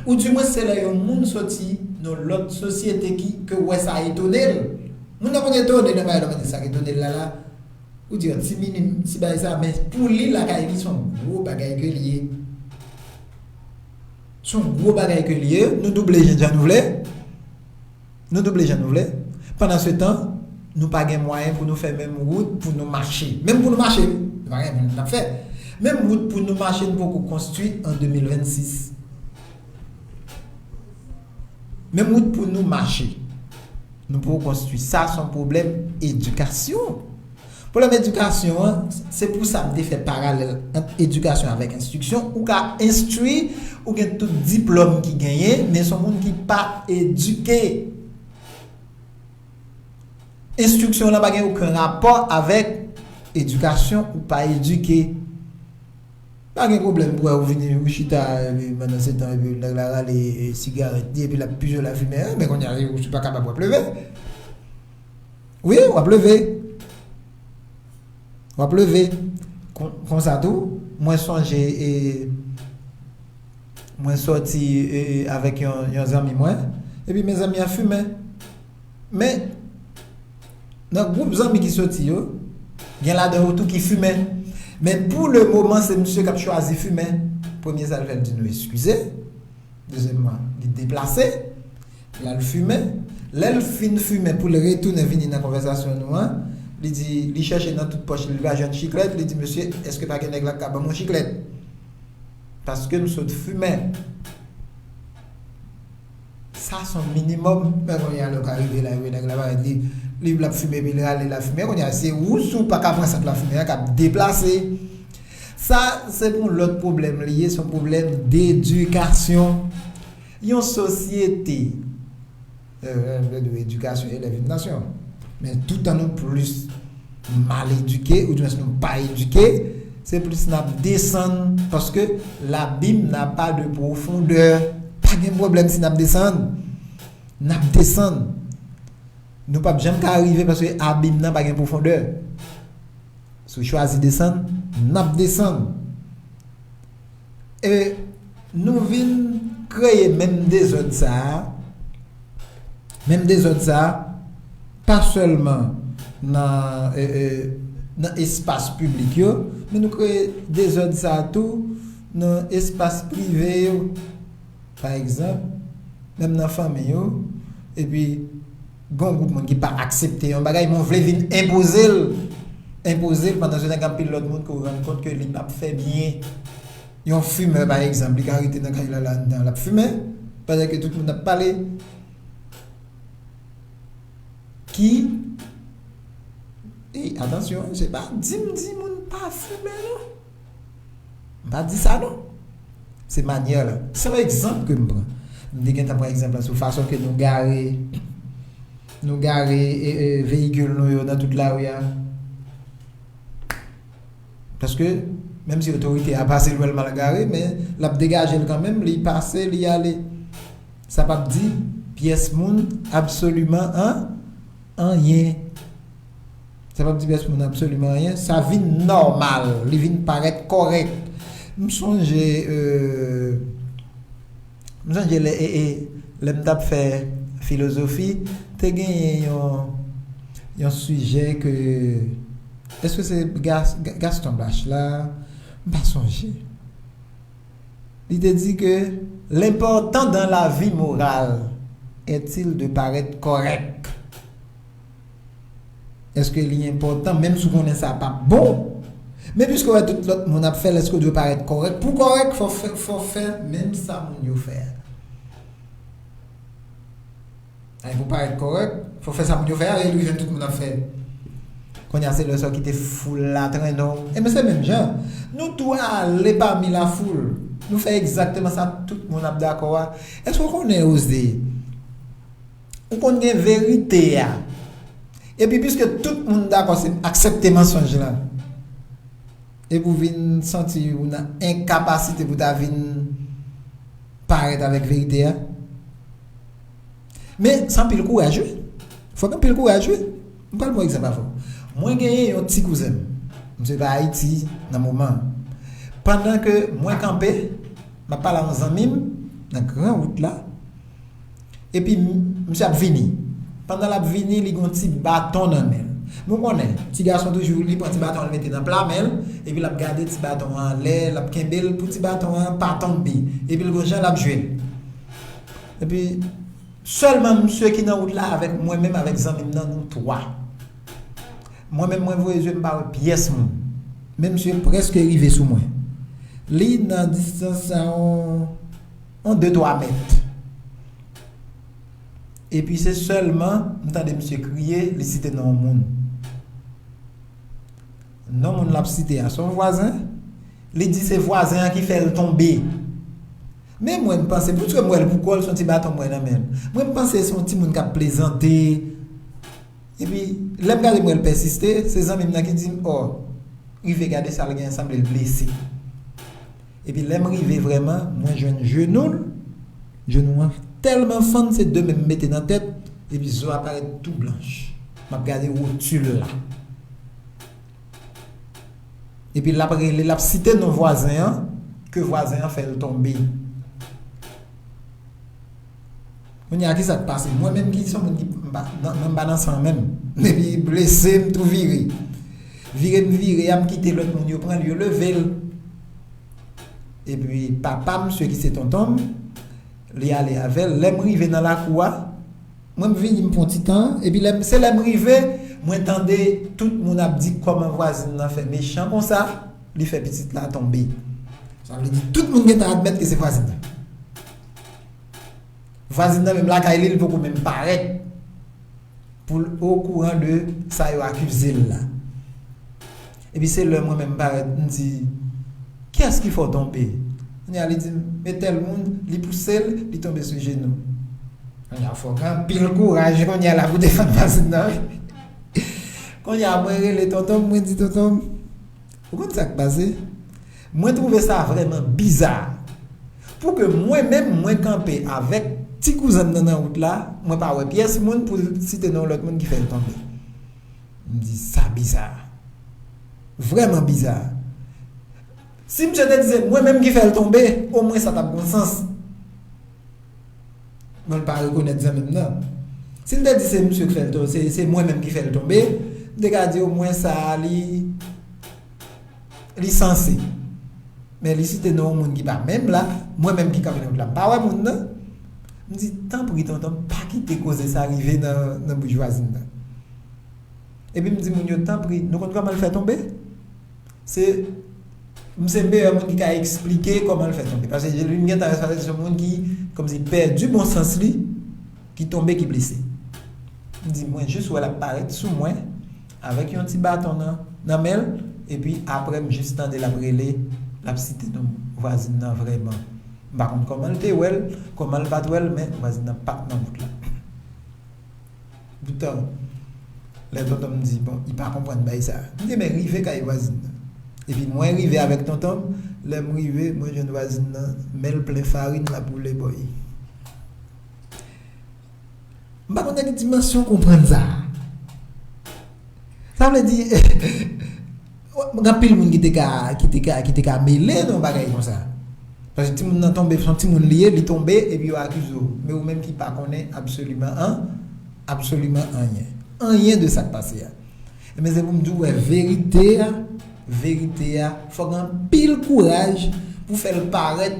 Ou dimwens se lè yon moun soti nan lòt sosyete ki, ke w wè sa etone l. Moun nan konn etone nan bagay la, mande sa k etone l la la. Ou di, yon ti minim, ti bagay sa, men pou li lakay li, se yon gwo bagay ke l ye. Se yon gwo bagay ke l ye. Nou double jan jan nou vle. Nou double jan nou vle. Pandan se tan, nou pa gen mwayen pou nou fè menm wout pou nou mache. Menm pou nou mache, nou pa gen, n ap fè. Menm wout pou nou mache, nou poko konstwi an de mil vennsis. Menm wout pou nou mache. Nou poko konstwi. Sa se yon pwoblèm edikasyon. Pwoblèm edikasyon an, se pou sa m te fè paralèl ant edikasyon avèk enstriksyon. Ou ka enstwi, ou gen tout diplòm ki genyen, men se yon moun ki pa edike. Enstriksyon lan pa gen okenn rapò avèk edikasyon, ou pa edike. Pa gen pwoblèm pou wè ou vini, ou chita, epi pandan se tan, epi nèg la rale, e, sigarèt li, epi l ap pije lafimen. E, men kounye a, ou pa kapab, w ap leve. Wi, w ap leve. W ap leve. Kon, konsa tou, mwen sonje, e, mwen sòti, e, avèk yon, yon zanmi mwen, epi men zanmi an fimen. Men, nan gwoup zanmi ki soti yo, gen ladan yo tou ki fimen. Men pou le moman, se misye k ap chwazi fimen. Premye sa l fè, l di nou eskize. Dezyèmman, li deplase, l al fimen. Lè l fin fimen, pou l retounen vini nan konvèsasyon nou an, li di, li chèche nan tout pòch li, li pa jwenn chiklèt, li di, "Mesye, èske pa gen nèg la k ka ban m yon chiklèt? Paske m sot fimen." Sa se yon minimòm. Men kounye a, lè w ka rive la, epi nèg la parèt, li, li, l ap fimen, epi l rale lafimen. Kounye a, se ou, si w pa ka pran sant lafimen an, k ap deplase. Sa, se pou yon lòt pwoblèm li ye, se yon pwoblèm dedikasyon. Yon sosyete, e, e, edikasyon elèv yon nasyon. Men toutan nou plis mal edike, oudimwens nou pa edike, se plis n ap desann, paske l'abîme n'a pas de profondeur. Pa gen pwoblèm si n ap desann. N ap desann. Nou p ap janm ka rive paske abim nan pa gen pwofondè. Si w chwazi desann, n ap desann. E nou vin kreye menm dezòd sa a, menm dezòd sa a, pa sèlman nan, e, e, nan espas piblik yo, men nou kreye dezòd sa a tou nan espas prive yo. Pa egzanp, menm nan fanmi yo, epi gen yon gwoup moun ki pa aksepte yon bagay, men w vle vin enpoze l, enpoze l, pandan se tan, gen anpil lòt moun ke w rann kont ke li p ap fè byen. Yon fimè, pa egzanp, li ka rete nan kay la, la anndan, l ap fimen, pandan ke tout moun ap pale. Ki, e, atansyon, se pa di m di moun pa fimen, non. M pa di sa, non. Se manyè la. Se yon egzanp ke m pran. M te gentan pran egzanp la sou fason ke nou gare, nou gare, e, e, veyikil nou yo nan tout lari a. Paske, menm si otorite a pase l wè l mal gare, men l ap degaje l kanmenm, li pase, li ale. Sa p ap di pyès moun absoliman an, anyen. Sa p ap di pyès moun absoliman anyen. Sa vin nòmal, li vin parèt kòrèk. M sonje, e, m sonje lè, e, e, lè m t ap fè filozofi, te genyen yon, yon sijè ke, èske se Gas-, Ga-, Gaston Bach la? M pa sonje. Li te di ke l'important dans la vie morale est-il de paraître correct? Èske li enpòtan, menm si w konnen sa p ap bon, men piske w wè tout lòt moun ap fè l, èske w dwe parèt kòrèk? Pou w kòrèk, fò w fè, fò w fè menm sa moun yo fè a. Ay, pou parèt kòrèk, fò fè sa moun yo fè a, e li jwenn tout moun ap fè. Kounye a, se lè sa w kite foul la trennen w. Ebyen, se menm jan. Nou tou ale pami lafoul. Nou fè egzakteman sa tout moun ap dakò a. Èske w konnen, Oze? Ou konn gen verite a. Epi, piske tout moun dakò, se aksepte mansonj lan. Epi w vin santi ou nan enkapasite pou ta vin parèt avèk verite a. Men, se anpil kouraj, wi. Fòk anpil kouraj, wi. M pral ba w egzanp avè w. Mwen genyen yon ti kouzen m. Misye pa Ayiti nan moman an. Pandan ke mwen kanpe, m ap pale a yon zanmi m nan gran wout la. Epi, m-, misye ap vini. Pandan l ap vini, li gen yon ti baton nan men l. Nou konnen, ti gason toujou, li pran ti baton an, li mete nan pla men l, epi l ap gade ti baton an anlè, l ap kenbe l pou ti baton an pa tonbe. Epi l gen yon jan l ap jwe l. Epi, sèlman misye ki nan wout la avèk mwen menm, avèk zanmi m nan, nou twa. Mwen menm, mwen voye zye m, m pa wè pyès moun. Men misye prèske rive sou mwen. Li nan distans a yon, yon de twa mèt. Epi se sèlman m tande misye kriye, li site non yon moun. Non moun l ap site a se yon vwazen. Li di se vwazen an ki fè l tonbe. Men mwen m panse, poutèt m wè l pou kò l, se yon ti baton m wè nan men l. Mwen m panse se yon timoun k ap plezante. Epi, lè m gade m wè l pèsiste, se zanmi m nan ki di m, o, rive gade sa l genyen, sanble l blese. Epi lè m rive vrèman, mwen jwenn jenou l, jenou an tèlman fann, se de men m mete nan tèt, epi zo a parèt tou blanch. M ap gade wotil la. Epi l ap rele, l ap site non vwazen an, ke vwazen an fè l tonbe. Kounye a, ki sa k pase? Mwen menm ki se yon moun ki m pa, nan, nan, m pa nan san menm. Epi blese, m tou vire. Vire m vire a, m kite lòt moun yo pran l, yo leve l. Epi papa misye ki se tonton m, li ale avè l. Lè m rive nan lakou a, mwen m vini, m pran ti tan, epi lè m, se lè m rive, mwen tande tout moun ap di kòman vwazin nan fè mechan konsa, li fè pitit la tonbe. Sa vle di tout moun gentan admèt ke se vwazin nan. Vwazin nan menm lakay li, li poko menm parèt pou l okouran de sa yo akize l la. Epi se lè mwen menm m parèt, m di, kiyès ki fè w tonbe? Kounye a li di m, men tèl moun, li pouse l, li tonbe sou jenou. Kounye a fò w gen anpil kouraj kounye a la pou defann vwazin nan, wi. Kounye a mwen rele tonton m, mwen di tonton m, ou konn sa k pase? Mwen twouve sa vrèman biza. Pou ke mwen menm, mwen kanpe avèk ti kouzen m nan, nan wout la, mwen pa wè pyès moun pou l site non lòt moun ki fè l tonbe. M di, sa biza. Vrèman biza. Si misye te di se mwen menm ki fè l tonbe, omwen sa t ap gon sans. Bon, l pa rekonèt zanmi m nan. Si l te di se misye ki fè l tonbe, se, se mwen menm ki fè l tonbe, m te ka di omwen sa a, li, li sanse. Men li site non yon moun ki pa menm la, mwen menm ki kanpe nan wout la, m pa wè moun nan. M di, tanpri, tonton, pa kite koze sa rive nan, nan bouch vwazin nan. Epi m di moun yo, tanpri, nou konn kòman l fè tonbe? Se, m se meyè moun ki ka eksplike kòman l fè tonbe. Paske li m gentan wè sa se yon moun ki, kòmsi, pèdi bon sans li, ki tonbe, ki blese. M di, mwen jis wè l ap parèt sou mwen, avèk yon ti baton nan, nan men l, epi apre m jis tande l ap rele, l ap site non vwazin nan vrèman. M pa konn kòman l te wè l, kòman l pa t wè l, men vwazin nan pa t nan wout la. Poutan, lè tonton m di, bon, li pa konprann bagay sa. M di, men rive kay vwazin nan. Epi mwen rive avèk tonton m, lè m rive, mwen jwenn vwazin nan, men l plen farin, l ap woule bòy. M pa konn nan ki dimansyon konprann sa. Sa vle di, gen anpil moun ki te ka, ki te ka, ki te ka mele nan yon bagay konsa. Paske timoun nan tonbe, se yon timoun li ye, li tonbe, epi yo akize w. Men ou menm ki pa konnen absoliman an, absoliman anyen. Anyen de sa k pase a. Ebyen, se pou m di w, wè, verite a, verite a, fò gen anpil kouraj pou fè l parèt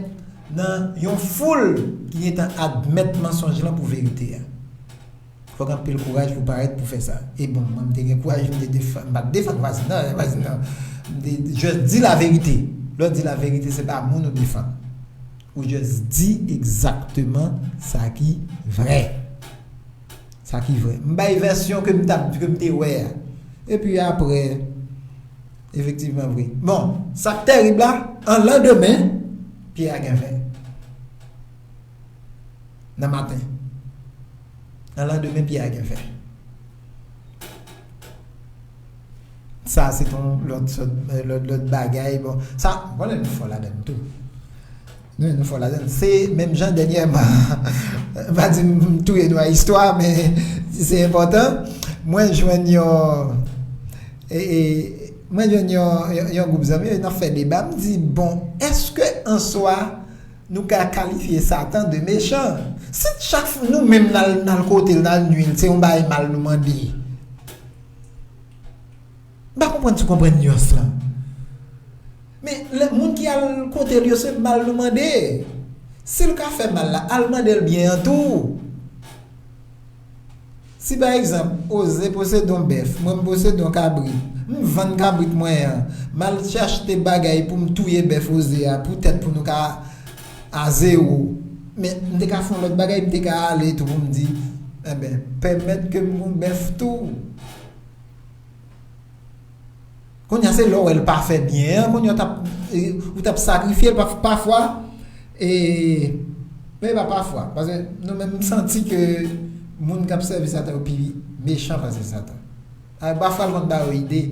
nan yon foul ki gentan admèt mansonj lan pou verite a. Fò gen anpil kouraj pou parèt pou fè sa. E bon, mwen, m te gen kouraj, m te defann, m pa t defann vwazin nan, vwazin nan. M te just di la verite. Lè w di la verite, se pa moun ou defann. Ou just di egzakteman sa ki vrè. Sa ki vrè. M bay vèsyon ke m t ap, ke m te wè a. Epi apre, efektivman vre. Bon, sa k tèrib la, an landemen, pye a gen vè. Nan maten. Nan landemen, pye a gen vè. Sa, se t yon lòt sòt, lòt, lòt bagay. Bon, sa, m konnen nou fò ladann tou. Nou, nou fò ladann. Se menm jan dènyèman, m pa di m touye nou a istwa, men se enpòtan. Mwen jwenn yon, e, e, mwen jwenn yon, yon, yon gwoup zanmi, n ap fè deba. M di, bon, èske an swa, nou ka kalifye Satan de mechan? Si chak fwa nou menm n al, n al kote l, n al nwi l, se yon bagay mal nou mande. M pa konprann si w konprann nyans lan. Men, lè, moun ki al kote l yo, se mal nou mande. Si l ka fè mal la, al mande l byen an tou. Si pa egzanp, Oze posede yon bèf, mwen m posede yon kabrit, m vann kabrit mwen an, m al achte bagay pou m touye bèf Oze a, poutèt pou nou ka a zewo. Men, m te ka fè yon lòt bagay, m te ka ale tou pou m di, Enben, pèmèt ke m gon bèf tou. Kounye a se lè w wè l pa fè byen an, kounye a w t ap, e, ou t ap sakrifye l pa, pafwa, e, men pa pafwa, paske nou menm m santi ke moun k ap sèvi Satan yo pi mechan pase Satan. A, pafwa l konn ba yo ide.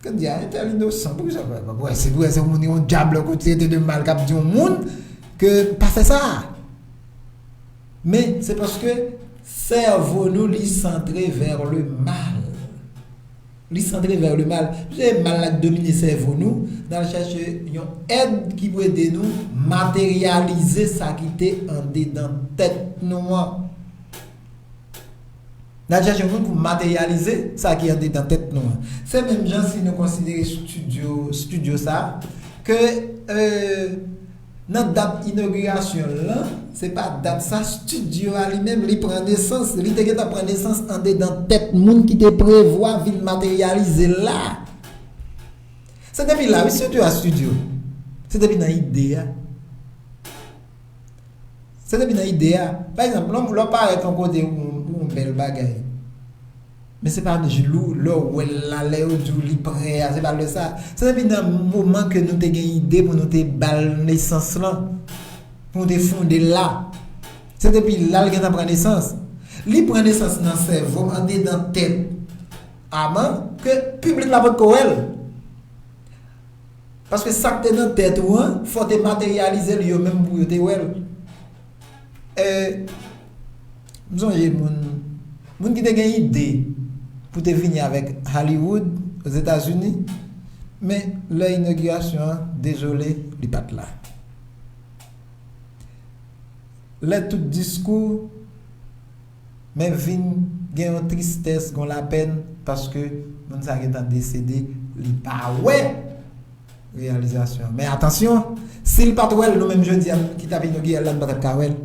Konn di, a, entèl inosan, poukisa w pa, pa, pa, se pou, se yon moun, yon dyab lòt kote, te de mal k ap di yon moun ke pa fè sa. Men, se paske sèvo nou, li santre vè le mal. Li santre vè le mal. Se mal la k domine sèvo nou, n al chèche yon èd ki pou ede nou materyalize sa ki te andedan tèt nou an. N al chèche yon moun pou materyalize sa ki andedan tèt nou an. Se menm jan si nou konsidere estidyo, estidyo sa, ke, e, nan dat inogirasyon l lan, se pa dat sa, estidyo a li menm, li pran nesans, li te gentan pran nesans andedan tèt moun ki te prevwa vin materyalize l la. Se depi la, wi, estidyo a estidyo. Se depi nan ide a. Se depi nan ide a. Pa egzanp, lè w, lè w parèt yon kote pou, pou yon bèl bagay. Men se pa lè w, lè w wè l la, lè yo di w li prè a, se pa lè sa. Se depi nan moman ke nou te gen ide pou nou te ba l nesans lan, pou nou te fonde l la. Se depi la l gentan pran nesans. Li pran nesans nan sèvo m, andedan tèt Aman, ke piblik la potko wè l. Paske sa k te nan tèt ou an, fò w te materyalize l yo menm pou yo te wè l. E, m sonje moun, moun ki te gen ide pou te vini avèk Hollywood Ozetazini, men lè inogirasyon an, dezole, li pa t la. Lè tout diskou, men vin gen yon tristès, gen yon lapèn, paske moun sa gentan desede, li pa wè reyalizasyon an. Men atansyon, si l pa t wè l, nou menm jodi a, ki t ap inogire l la, nou pa t ap ka wè l.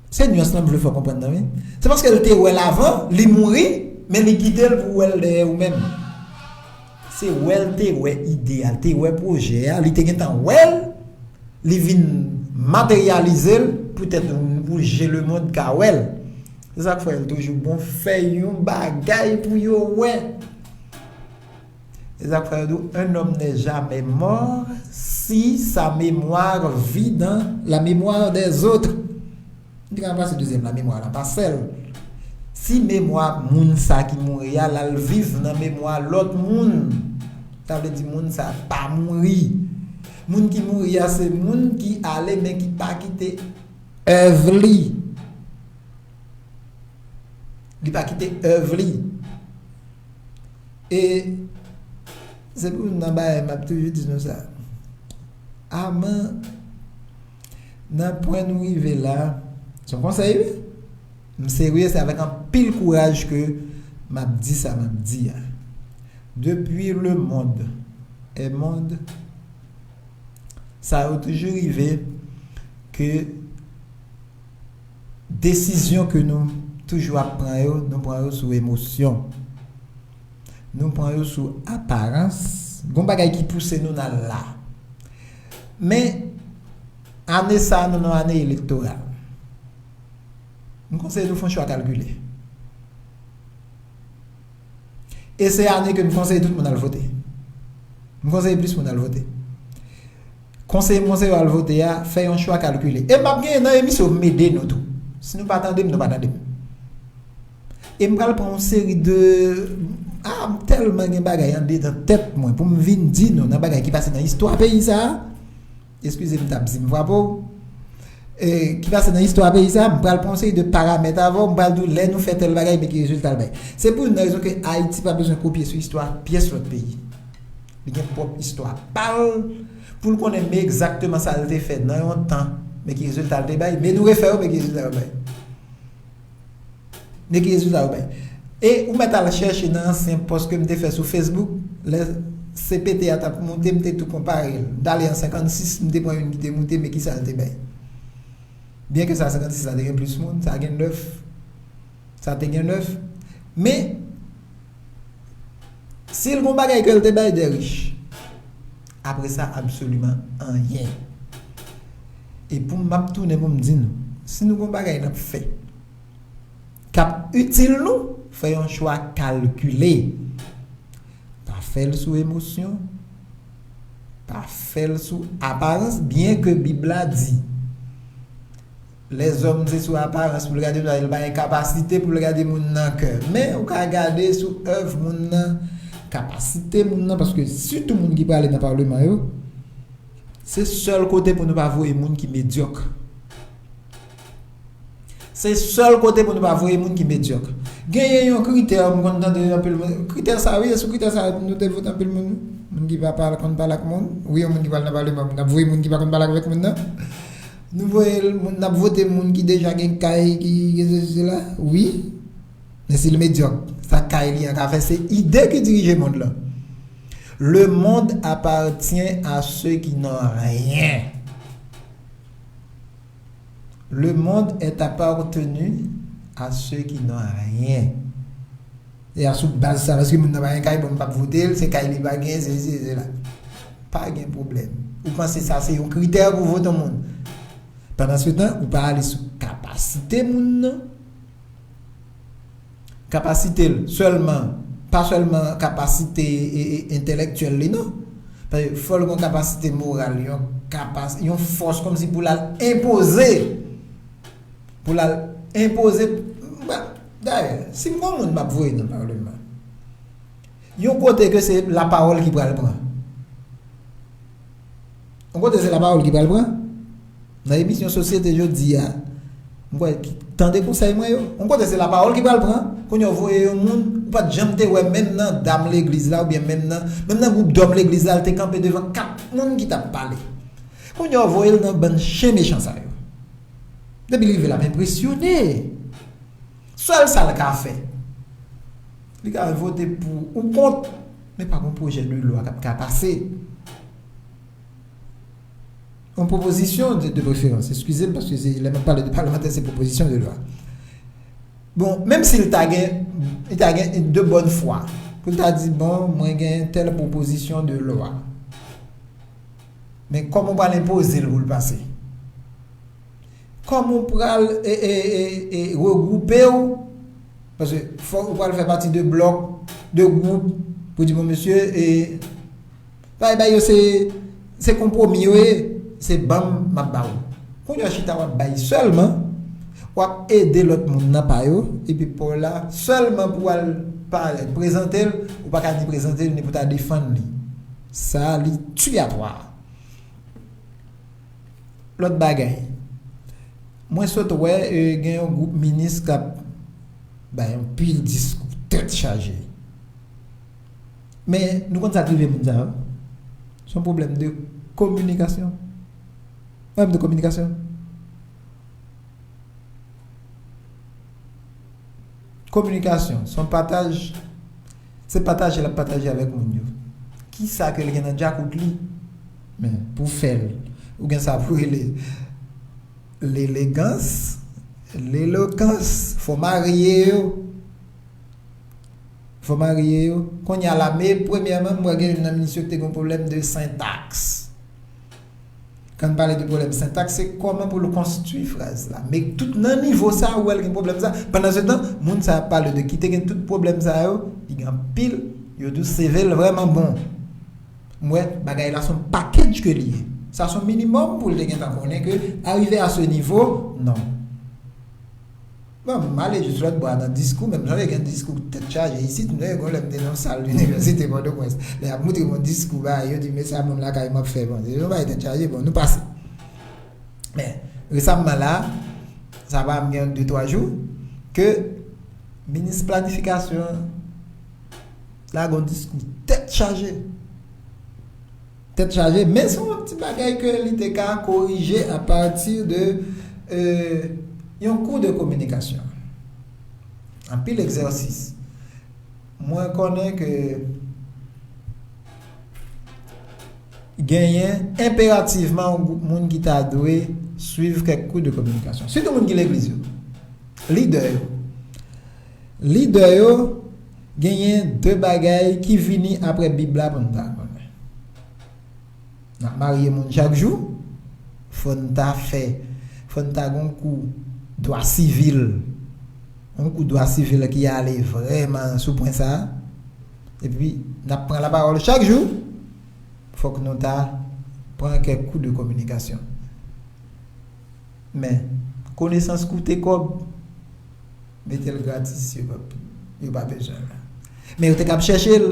Se nyans lan m vle fè w konprann nan, wi. Se paske l te wè l avan, li mouri, men li kite l pou w wè l dèyè ou menm. Se wè l te wè ide a, l te wè pwojè a, li te gentan wè l, li vin materyalize l poutèt ou, pou je lemonn ka wè l. Se sa k fè l toujou bon fè yon bagay pou yo wè. Se sa k fè yo di w, un homme n'est jamais mort si sa mémoire vit dans la mémoire des autres. Li ka pase dezyèm la, memwa la pa sèl. Si memwa moun sa ki mouri a, l al viv nan memwa lòt moun, sa vle di moun sa pa mouri. Moun ki mouri a, se moun ki ale, men ki pa kite èv li. Li pa kite èv li. E se pou nan bagay, m ap toujou di nou sa. Aman, nan pwen nou rive la, se yon konsèy, wi. M serye, se avèk anpil kouraj ke m ap di sa m ap di a. Depuis le monde est monde, sa yo toujou rive ke desizyon ke nou toujou ap pran yo, nou pran yo sou emosyon. Nou pran yo sou aparans. Gon bagay ki pouse nou nan la. Men, ane sa a, nou nan ane elektoral. M konseye nou fè yon chwa kalkile. E se ane ke m konseye tout moun al vote. M konseye plis moun al vote. Konseye m konseye yo al vote a, fè yon chwa kalkile. E m ap genyen nan emisyon m ede nou tou. Si nou pa tande m, nou pa tande m. E m pral pran yon seri de, a, m tèlman gen bagay andedan tèt mwen pou m vin di nou nan bagay ki pase nan istwa peyi sa a. Eskize m, m t ap di m frape w. E, ki pase nan istwa peyi sa a, m pral pran yon seri de paramèt avè w, m pral di w lè nou fè tèl bagay, men ki rezilta l bay. Se pou youn nan rezon ke Ayiti pa bezwen kopye sou istwa pyès lòt peyi. Li gen pwòp istwa pa l, pou l konnen men egzakteman sa l te fè nan yon tan, men ki rezilta l te bay, men nou refè yo, men ki rezilta yo bay. Men ki rezilta yo bay. E ou mèt al chèche nan ansyen pòs ke m te fè sou Facebook, lè C P T a t ap moute, m te tou konpare l. M t ale an senkannsis, m te pran youn ki te moute, men ki sa l te bay. Byen ke sa senkannsis la te gen plis moun, sa gen nèf. Sa te gen nèf. Men, si l gon bagay ke l te bay Derriche, apre sa, absoliman anyen. E pou m ap tounen pou m di nou, Si nou gon bagay n ap fè k ap itil nou, fè yon chwa kalkile. Pa fè l sou emosyon. Pa fè l sou aparans, byen ke Bib la di lèzòm se sou aparans pou l gade moun, li pa gen kapasite pou l gade moun nan kè. Men, ou ka gade sou èv moun nan, kapasite moun nan, paske sitou moun ki prale nan palman yo, se sèl kote pou nou pa voye moun ki medyòk. Se sèl kote pou nou pa voye moun ki medyòk. Genyen yon kritè, m konn tande anpil moun, kritè sa, wi, e sou kritè sa nou te vote anpil moun. Moun ki pa pale, konn pale ak moun. Wi, yon moun ki pral nan palman, n ap voye moun ki pa konn pale avèk moun nan. Nou voye l, moun, n ap vote moun ki deja gen kay, ki gen sesi, sela. Wi. Men si l medyòk, sa kay li an ka fè, se ide ki dirije mond lan. Le monde appartient à ceux qui n'ont rien. Le monde est appartenu à ceux qui n'ont rien. E a sou baz sa, paske moun nan pa gen kay, bon, m p ap vote l, se kay li pa gen, se, se, se la. Pa gen pwoblèm. Ou panse sa se yon kritè pou vote yon moun? Pandan se tan, ou pa ale sou kapasite moun nan. Kapasite l sèlman, pa sèlman kapasite e, e, entèlektyèl li, non. Paske fò l gon kapasite moral, yon kapas-, yon fòs kòmsi pou l al enpoze, pou l al enpoze. Dayè, si m gon moun m ap voye nan palman, yon kote ke se lapawòl ki pral pran. Yon kote se lapawòl ki pral pran. Nan emisyon Sosyete jodi a, m kwè ki tande konsèy mwen yo. Yon kote se lapawòl ki pral pran. Kounye a w voye yon moun, ou pa t janm te wè menm nan dam legliz la, oubyen menm nan, menm nan gwoup dòm legliz la, l te kanpe devan kat moun ki t ap pale. Kounye a w voye l nan bann chen mechan sa yo. Depi li rive l ap enpresyone. Sèl sa l ka fè, li ka vote pou ou kont, men pa gon pwojè de lwa k ap ka pase. Yon pwopozisyon de, de preferans, eskize m, paske se, lè m ap pale de palmantè, se pwopozisyon de lwa. Bon, menm si l ta gen, li ta gen de bòn fwa, pou l ta di, bon, mwen gen tèl pwopozisyon de lwa. Men kòman w pral enpoze l pou l pase? Kòman w pral, e, e, e, e, regwoupe w? Paske fò ou pral fè pati de blòk, de gwoup, pou di, bon, mesye, e, bay, bay yo se, se konpwomi yo ye, se ban m, m ap ba w. Kounye a chita w ap bay sèlman, w ap ede lòt moun nan pa yo, epi pa w la, sèlman pou w al parèt, prezante l, ou pa ka ni prezante l, ni pou ta defann li. Sa, li tiyatwa. Lòt bagay, mwen sot wè, e, gen yon gwoup minis k ap bay yon pil diskou tèt chaje. Men, nou konn sa k rive moun sa yo? Se yon pwoblèm de kominikasyon. Pwoblèm de kominikasyon. Kominikasyon, se yon pataj, se pataje l ap pataje avèk moun yo. Kisa ke l gen nan djakout li? Men, pou fè l, ou gen sa pou rele lelegans, lelokans, fò marye yo. Fò marye yo. Kounye a la, men premyèman, m wè gen youn nan minis yo ki te gen yon pwoblèm de sentaks. Kan n pale de pwoblèm sentaks, se kòman pou l konstwi fraz la. Men tout nan nivo sa a, ou wè l gen pwoblèm sa. Pandan se tan, moun sa a ap pale de ki te gen tout pwoblèm sa yo, li gen anpil, yo di w seve l vrèman bon. M wè bagay la se yon package ke li ye. Sa se yon minimòm pou l te gentan konnen ke arive a se nivo, non. Bon, m ale jis lòt bò a nan diskou, men m sonje gen diskou tèt chaje isit, m sonje gon lè m te nan sal linivèsite Pòtoprens. Lè y ap moutre m yon diskou, ba, yo di, men sa moun lakay m ap fè, bon, se yon bagay tèt chaje, bon, nou pase. Men, resamman la, sa pa m gen de twa jou, ke minis planifikasyon an lage yon diskou tèt chaje. Tèt chaje, men se yon ti bagay ke li te ka korije apati de, euh, yon kou de kominikasyon. Anpil egzèsis. Mwen konnen ke genyen enperativman yon gwoup moun ki ta dwe swiv kèk kou de kominikasyon. Sitou moun ki legliz yo. Lidè yo. Lidè yo, genyen de bagay ki vini apre Bib la pou n ta konnen. N ap marye moun chak jou, fò n ta fè Fò n ta gen yon kou dwa sivil. Yon kou dwa sivil ki ale vrèman sou pwen sa a. Epi, n ap pran lapawòl chak jou. Fòk nou ta pran kèk kou de kominikasyon. Men, konesans koute kòb, mete l gratis, yo pa, yo pa bezwen l. Men yo te kab chèche l.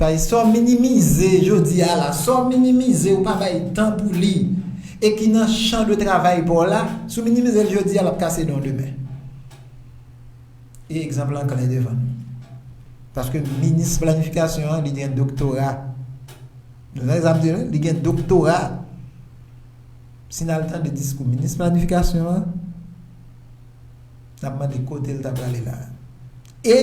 Paske sa w minimize jodi a la, sa w minimize, ou pa bay tan pou li, e ki nan chan de travay pa w la, si w minimize l jodi a, l ap kase dan w demen. E egzanp lan klè devan nou. Paske minis planifikasyon an, li gen doktora. Nou wè sa m di la? Li gen doktora. Si n al tande diskou minis planifikasyon an, n ap mande kote l ta prale la. E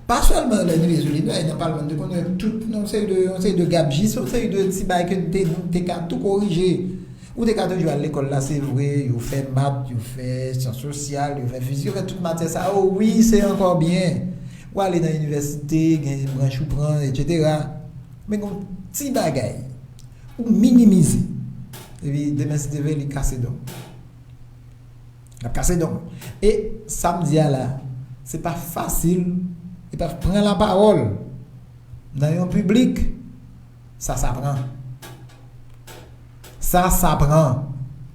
pa sèlman lè n rive sou lidè, nan palman, nou te konn wè tout yon seri de, yon seri de gabjis, yon seri de ti bagay ke nou te, nou te ka tou korije. Ou te ka toujou al lekòl la, se vre, yo fè mat, yo fè syans sosyal, yo fè fizik, yo fè tout matyè sa yo, wi, se ankò byen. Ou ale nan inivèsite, gen branch ou pran, etsetera. Men gen yon ti bagay, ou minimize. Epi demen, si Dye vle, li kase dan w. L ap kase dan w. E sa m di a la, se pa fasil, e pa pran lapawòl nan yon piblik, sa, sa pran. Sa, sa pran.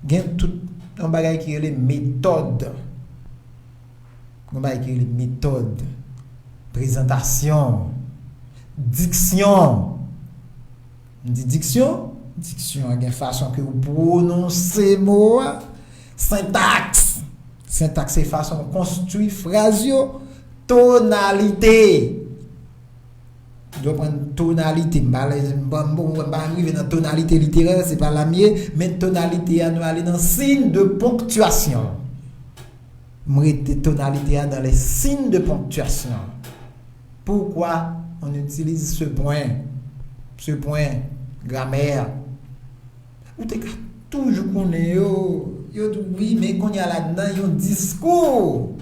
Gen tout yon bagay ki rele metòd. Yon bagay ki rele metòd, prezantasyon, diksyon. M di diksyon, diksyon an gen fason ke ou pwononse mo a, sentaks. Sentaks se fason w konstwi fraz yo, tonalite. Lè w pran tonalite, m pa, m pa, m pa, m pa menm rive nan tonalite literè, se pa la m ye, men tonalite a, nou ale nan siy de ponktiyasyon. M rete tonalite a dans les signes de ponctuation. Pourquoi on utilise ce point, ce point grammaire? Ou te ka toujou konnen yo, yo di wi, men kounye a ladan yon diskou.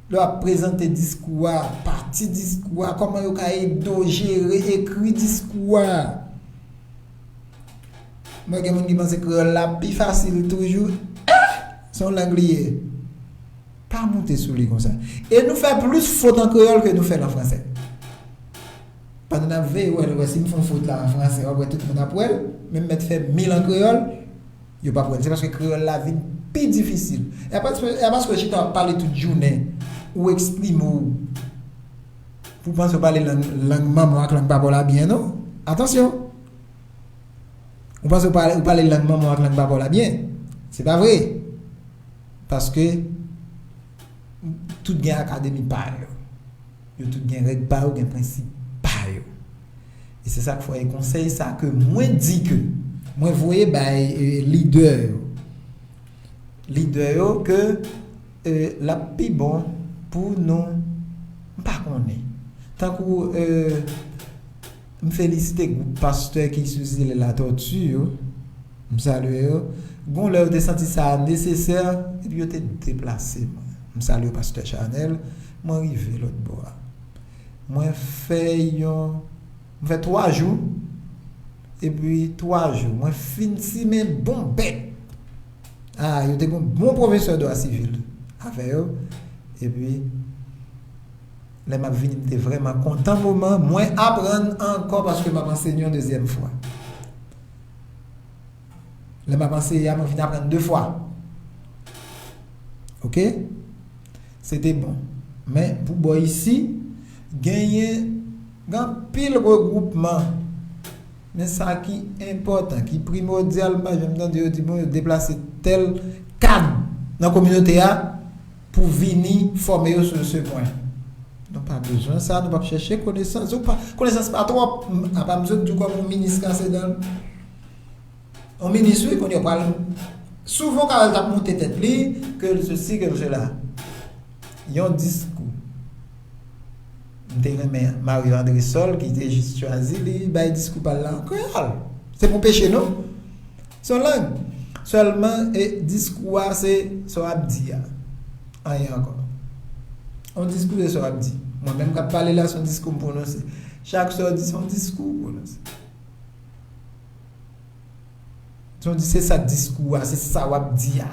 Lè w ap prezante diskou a, pati diskou a, kòman yo ka ede w jere ekri diskou a. Mwen gen moun ki panse kreyòl la pi fasil toujou. Eh! Se yon lang li ye. Pa moute sou li konsa. E nou fè plis fot an kreyòl ke nou fè l an fransè. Pandan n ap veye, wè, wè, si m fè yon fot la an fransè, w ap wè tout moun ap wè l, men m mèt fè mil an kreyòl, yo p ap wè l. Se paske kreyòl la vin pi difisil. E a paske, e a paske w chita w ap pale tout jounen, ou eksprime w, pou w panse w pale lang, lang manman w ak lang papa w la byen, non? Atansyon! Ou panse w pale, ou pale lang manman w ak lang papa w la byen. Se pa vre. Paske tout gen akademi pa yo. Yo tout gen règ pa yo, gen prensip pa yo. E se sa k fè e konsèy sa ke mwen di ke mwen voye bay, e, lidè yo. Lidè yo ke, e, l ap pi bon pou nou, m pa konnen. Tankou, e, m felisite gwoup pastè ki sou zile Latòti yo. M salye yo. Gon lè yo te santi sa nesesè, epi yo te deplase mwen. M salye pastè Chanèl, mwen rive lòt bò a. Mwen fè yon, mwen fè twa jou, epi twa jou, mwen fin simen bon bèt. Ah, yo te gon bon pwofesè dwa sivil avè yo, epi lè m ap vini, m te vrèman kontan moman, mwen aprann ankò paske m ap ansenye yon dezyèm fwa. Lè m ap anseye a, mwen vin aprann de fwa. Oke? Se te bon. Men, pou bò isi, genyen, gen anpil regwoupman. Men sa ki enpòtan, ki primòdyal, m pa janm tande yo di, bon, yo deplase tèl kad nan kominote a pou vini fòme yo sou se pwen. Nou pa bezwen sa, nou p ap chèche konesans. Ou pa, konesans pa twòp. M, apa m sot di w kòm yon minis kase dan l. Yon minis, wi, kounye a pral, souvan w ka wè l t ap moute tèt li, ke l sesi, ke l sela. Yon diskou. M te renmen Mario André Sol, ki te jis chwazi, li bay diskou pa l la an kreyòl. Se pou peche nou. Se yon lang. Sèlman, e, diskou a, se sa w ap di a. Anyen ankò. Yon diskou, se sa w ap di. Mwen menm k ap pale la, se yon diskou m pwononse. Chak sa w di, se yon diskou w pwononse. Si w di se sa k diskou a, se sa w ap di a.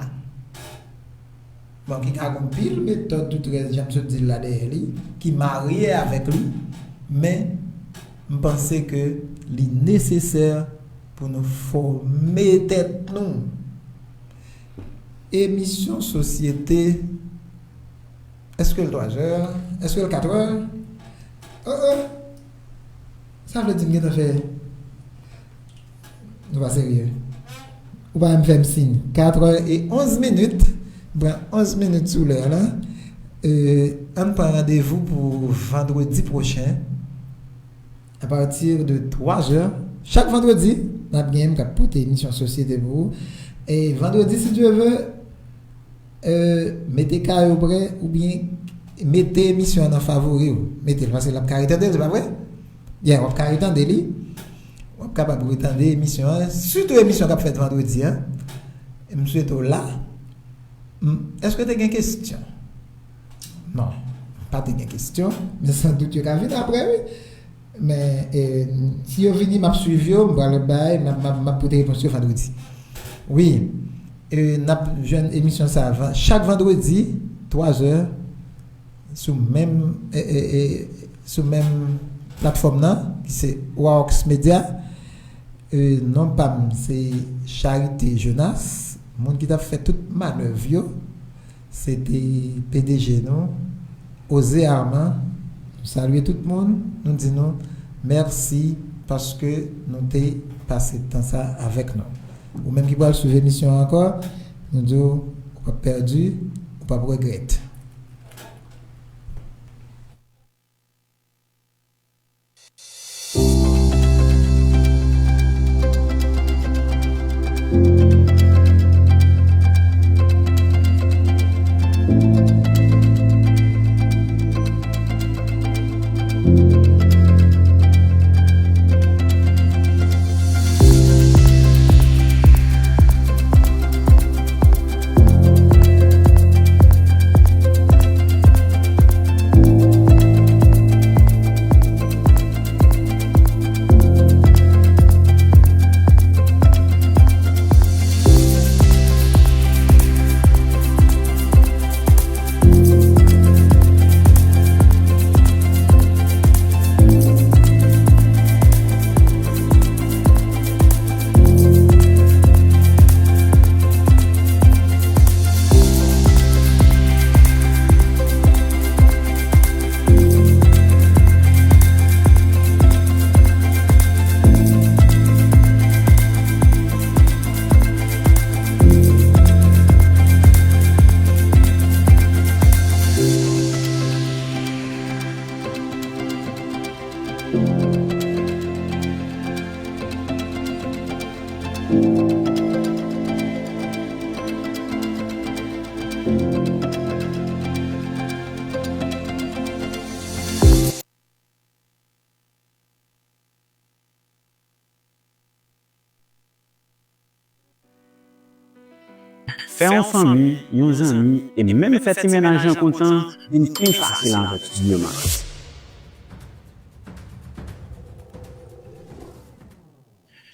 Bon, ki ka gen anpil metòd, tout rès, jan m sot di l la dèyè li, ki marye avèk li, men m panse ke li nesesè pou nou fòme tèt nou. Emisyon sosyete, èske l twa zè? Èske l kat è? Oh, oh. Sa vle di m gentan fè. Nou pa serye. Ou pa menm fè m siy. Kat è e onz minit. M pran onz minit sou lè a la. E, ann pran randevou pou vandredi pwochen. Apati de twa zè, chak vandredi, n ap gen m k ap pote emisyon sosyete pou ou. E vandredi, si Dye vle, e, mete kay ou prè oubyen mete emisyon an nan favori w. Mete l, paske l ap ka retande l, se pa vre? Byen, w ap ka retande li. W ap kapab retande emisyon an, sitou emisyon k ap fèt vandredi an. M swete w la. M, èske te gen kesyon? Non, pa te gen kesyon, men sandout yo ka vin apre, wi. Men, e, si yo vini, m ap swiv yo, m pral bay, m ap, m ap, m ap pote repons yo vandredi. Wi, e, n ap jwenn emisyon sa a van-, chak vandredi, twa zè, sou menm, e, e, e, sou menm platfòm nan, ki se Wawox Media. E, non pa m, se Charité Jonas, moun ki t ap fè tout manèv yo. Se te P D G nou, José Armand. Nou salye tout moun, nou di nou mèsi paske nou te pase tan sa avèk nou. Ou menm ki pral swiv emisyon an ankò, nou di w, ou p ap pèdi, ou p ap regrèt. Fè yon fanmi, yon zanmi, e menm fè ti mennaj lan kontan vin pi fasil avèk Studio Max.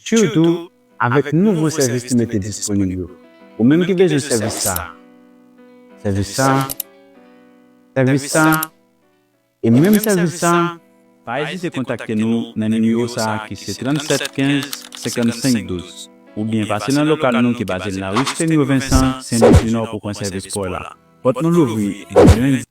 Sitou avèk nouvo sèvis ki mete disponib yo. Ou menm ki bezwen sèvis sa, sèvis sa, sèvis sa, e menm sèvis sa, pa ezite kontakte nou nan nimewo sa a ki se trannsèt kenz senkannsenk douz, oubyen pase nan lokal nou ki baze nan lari Sténio Vincent, Senlwi Dinò pou pran sèvis pa w la. Pòt nou louvri de lendi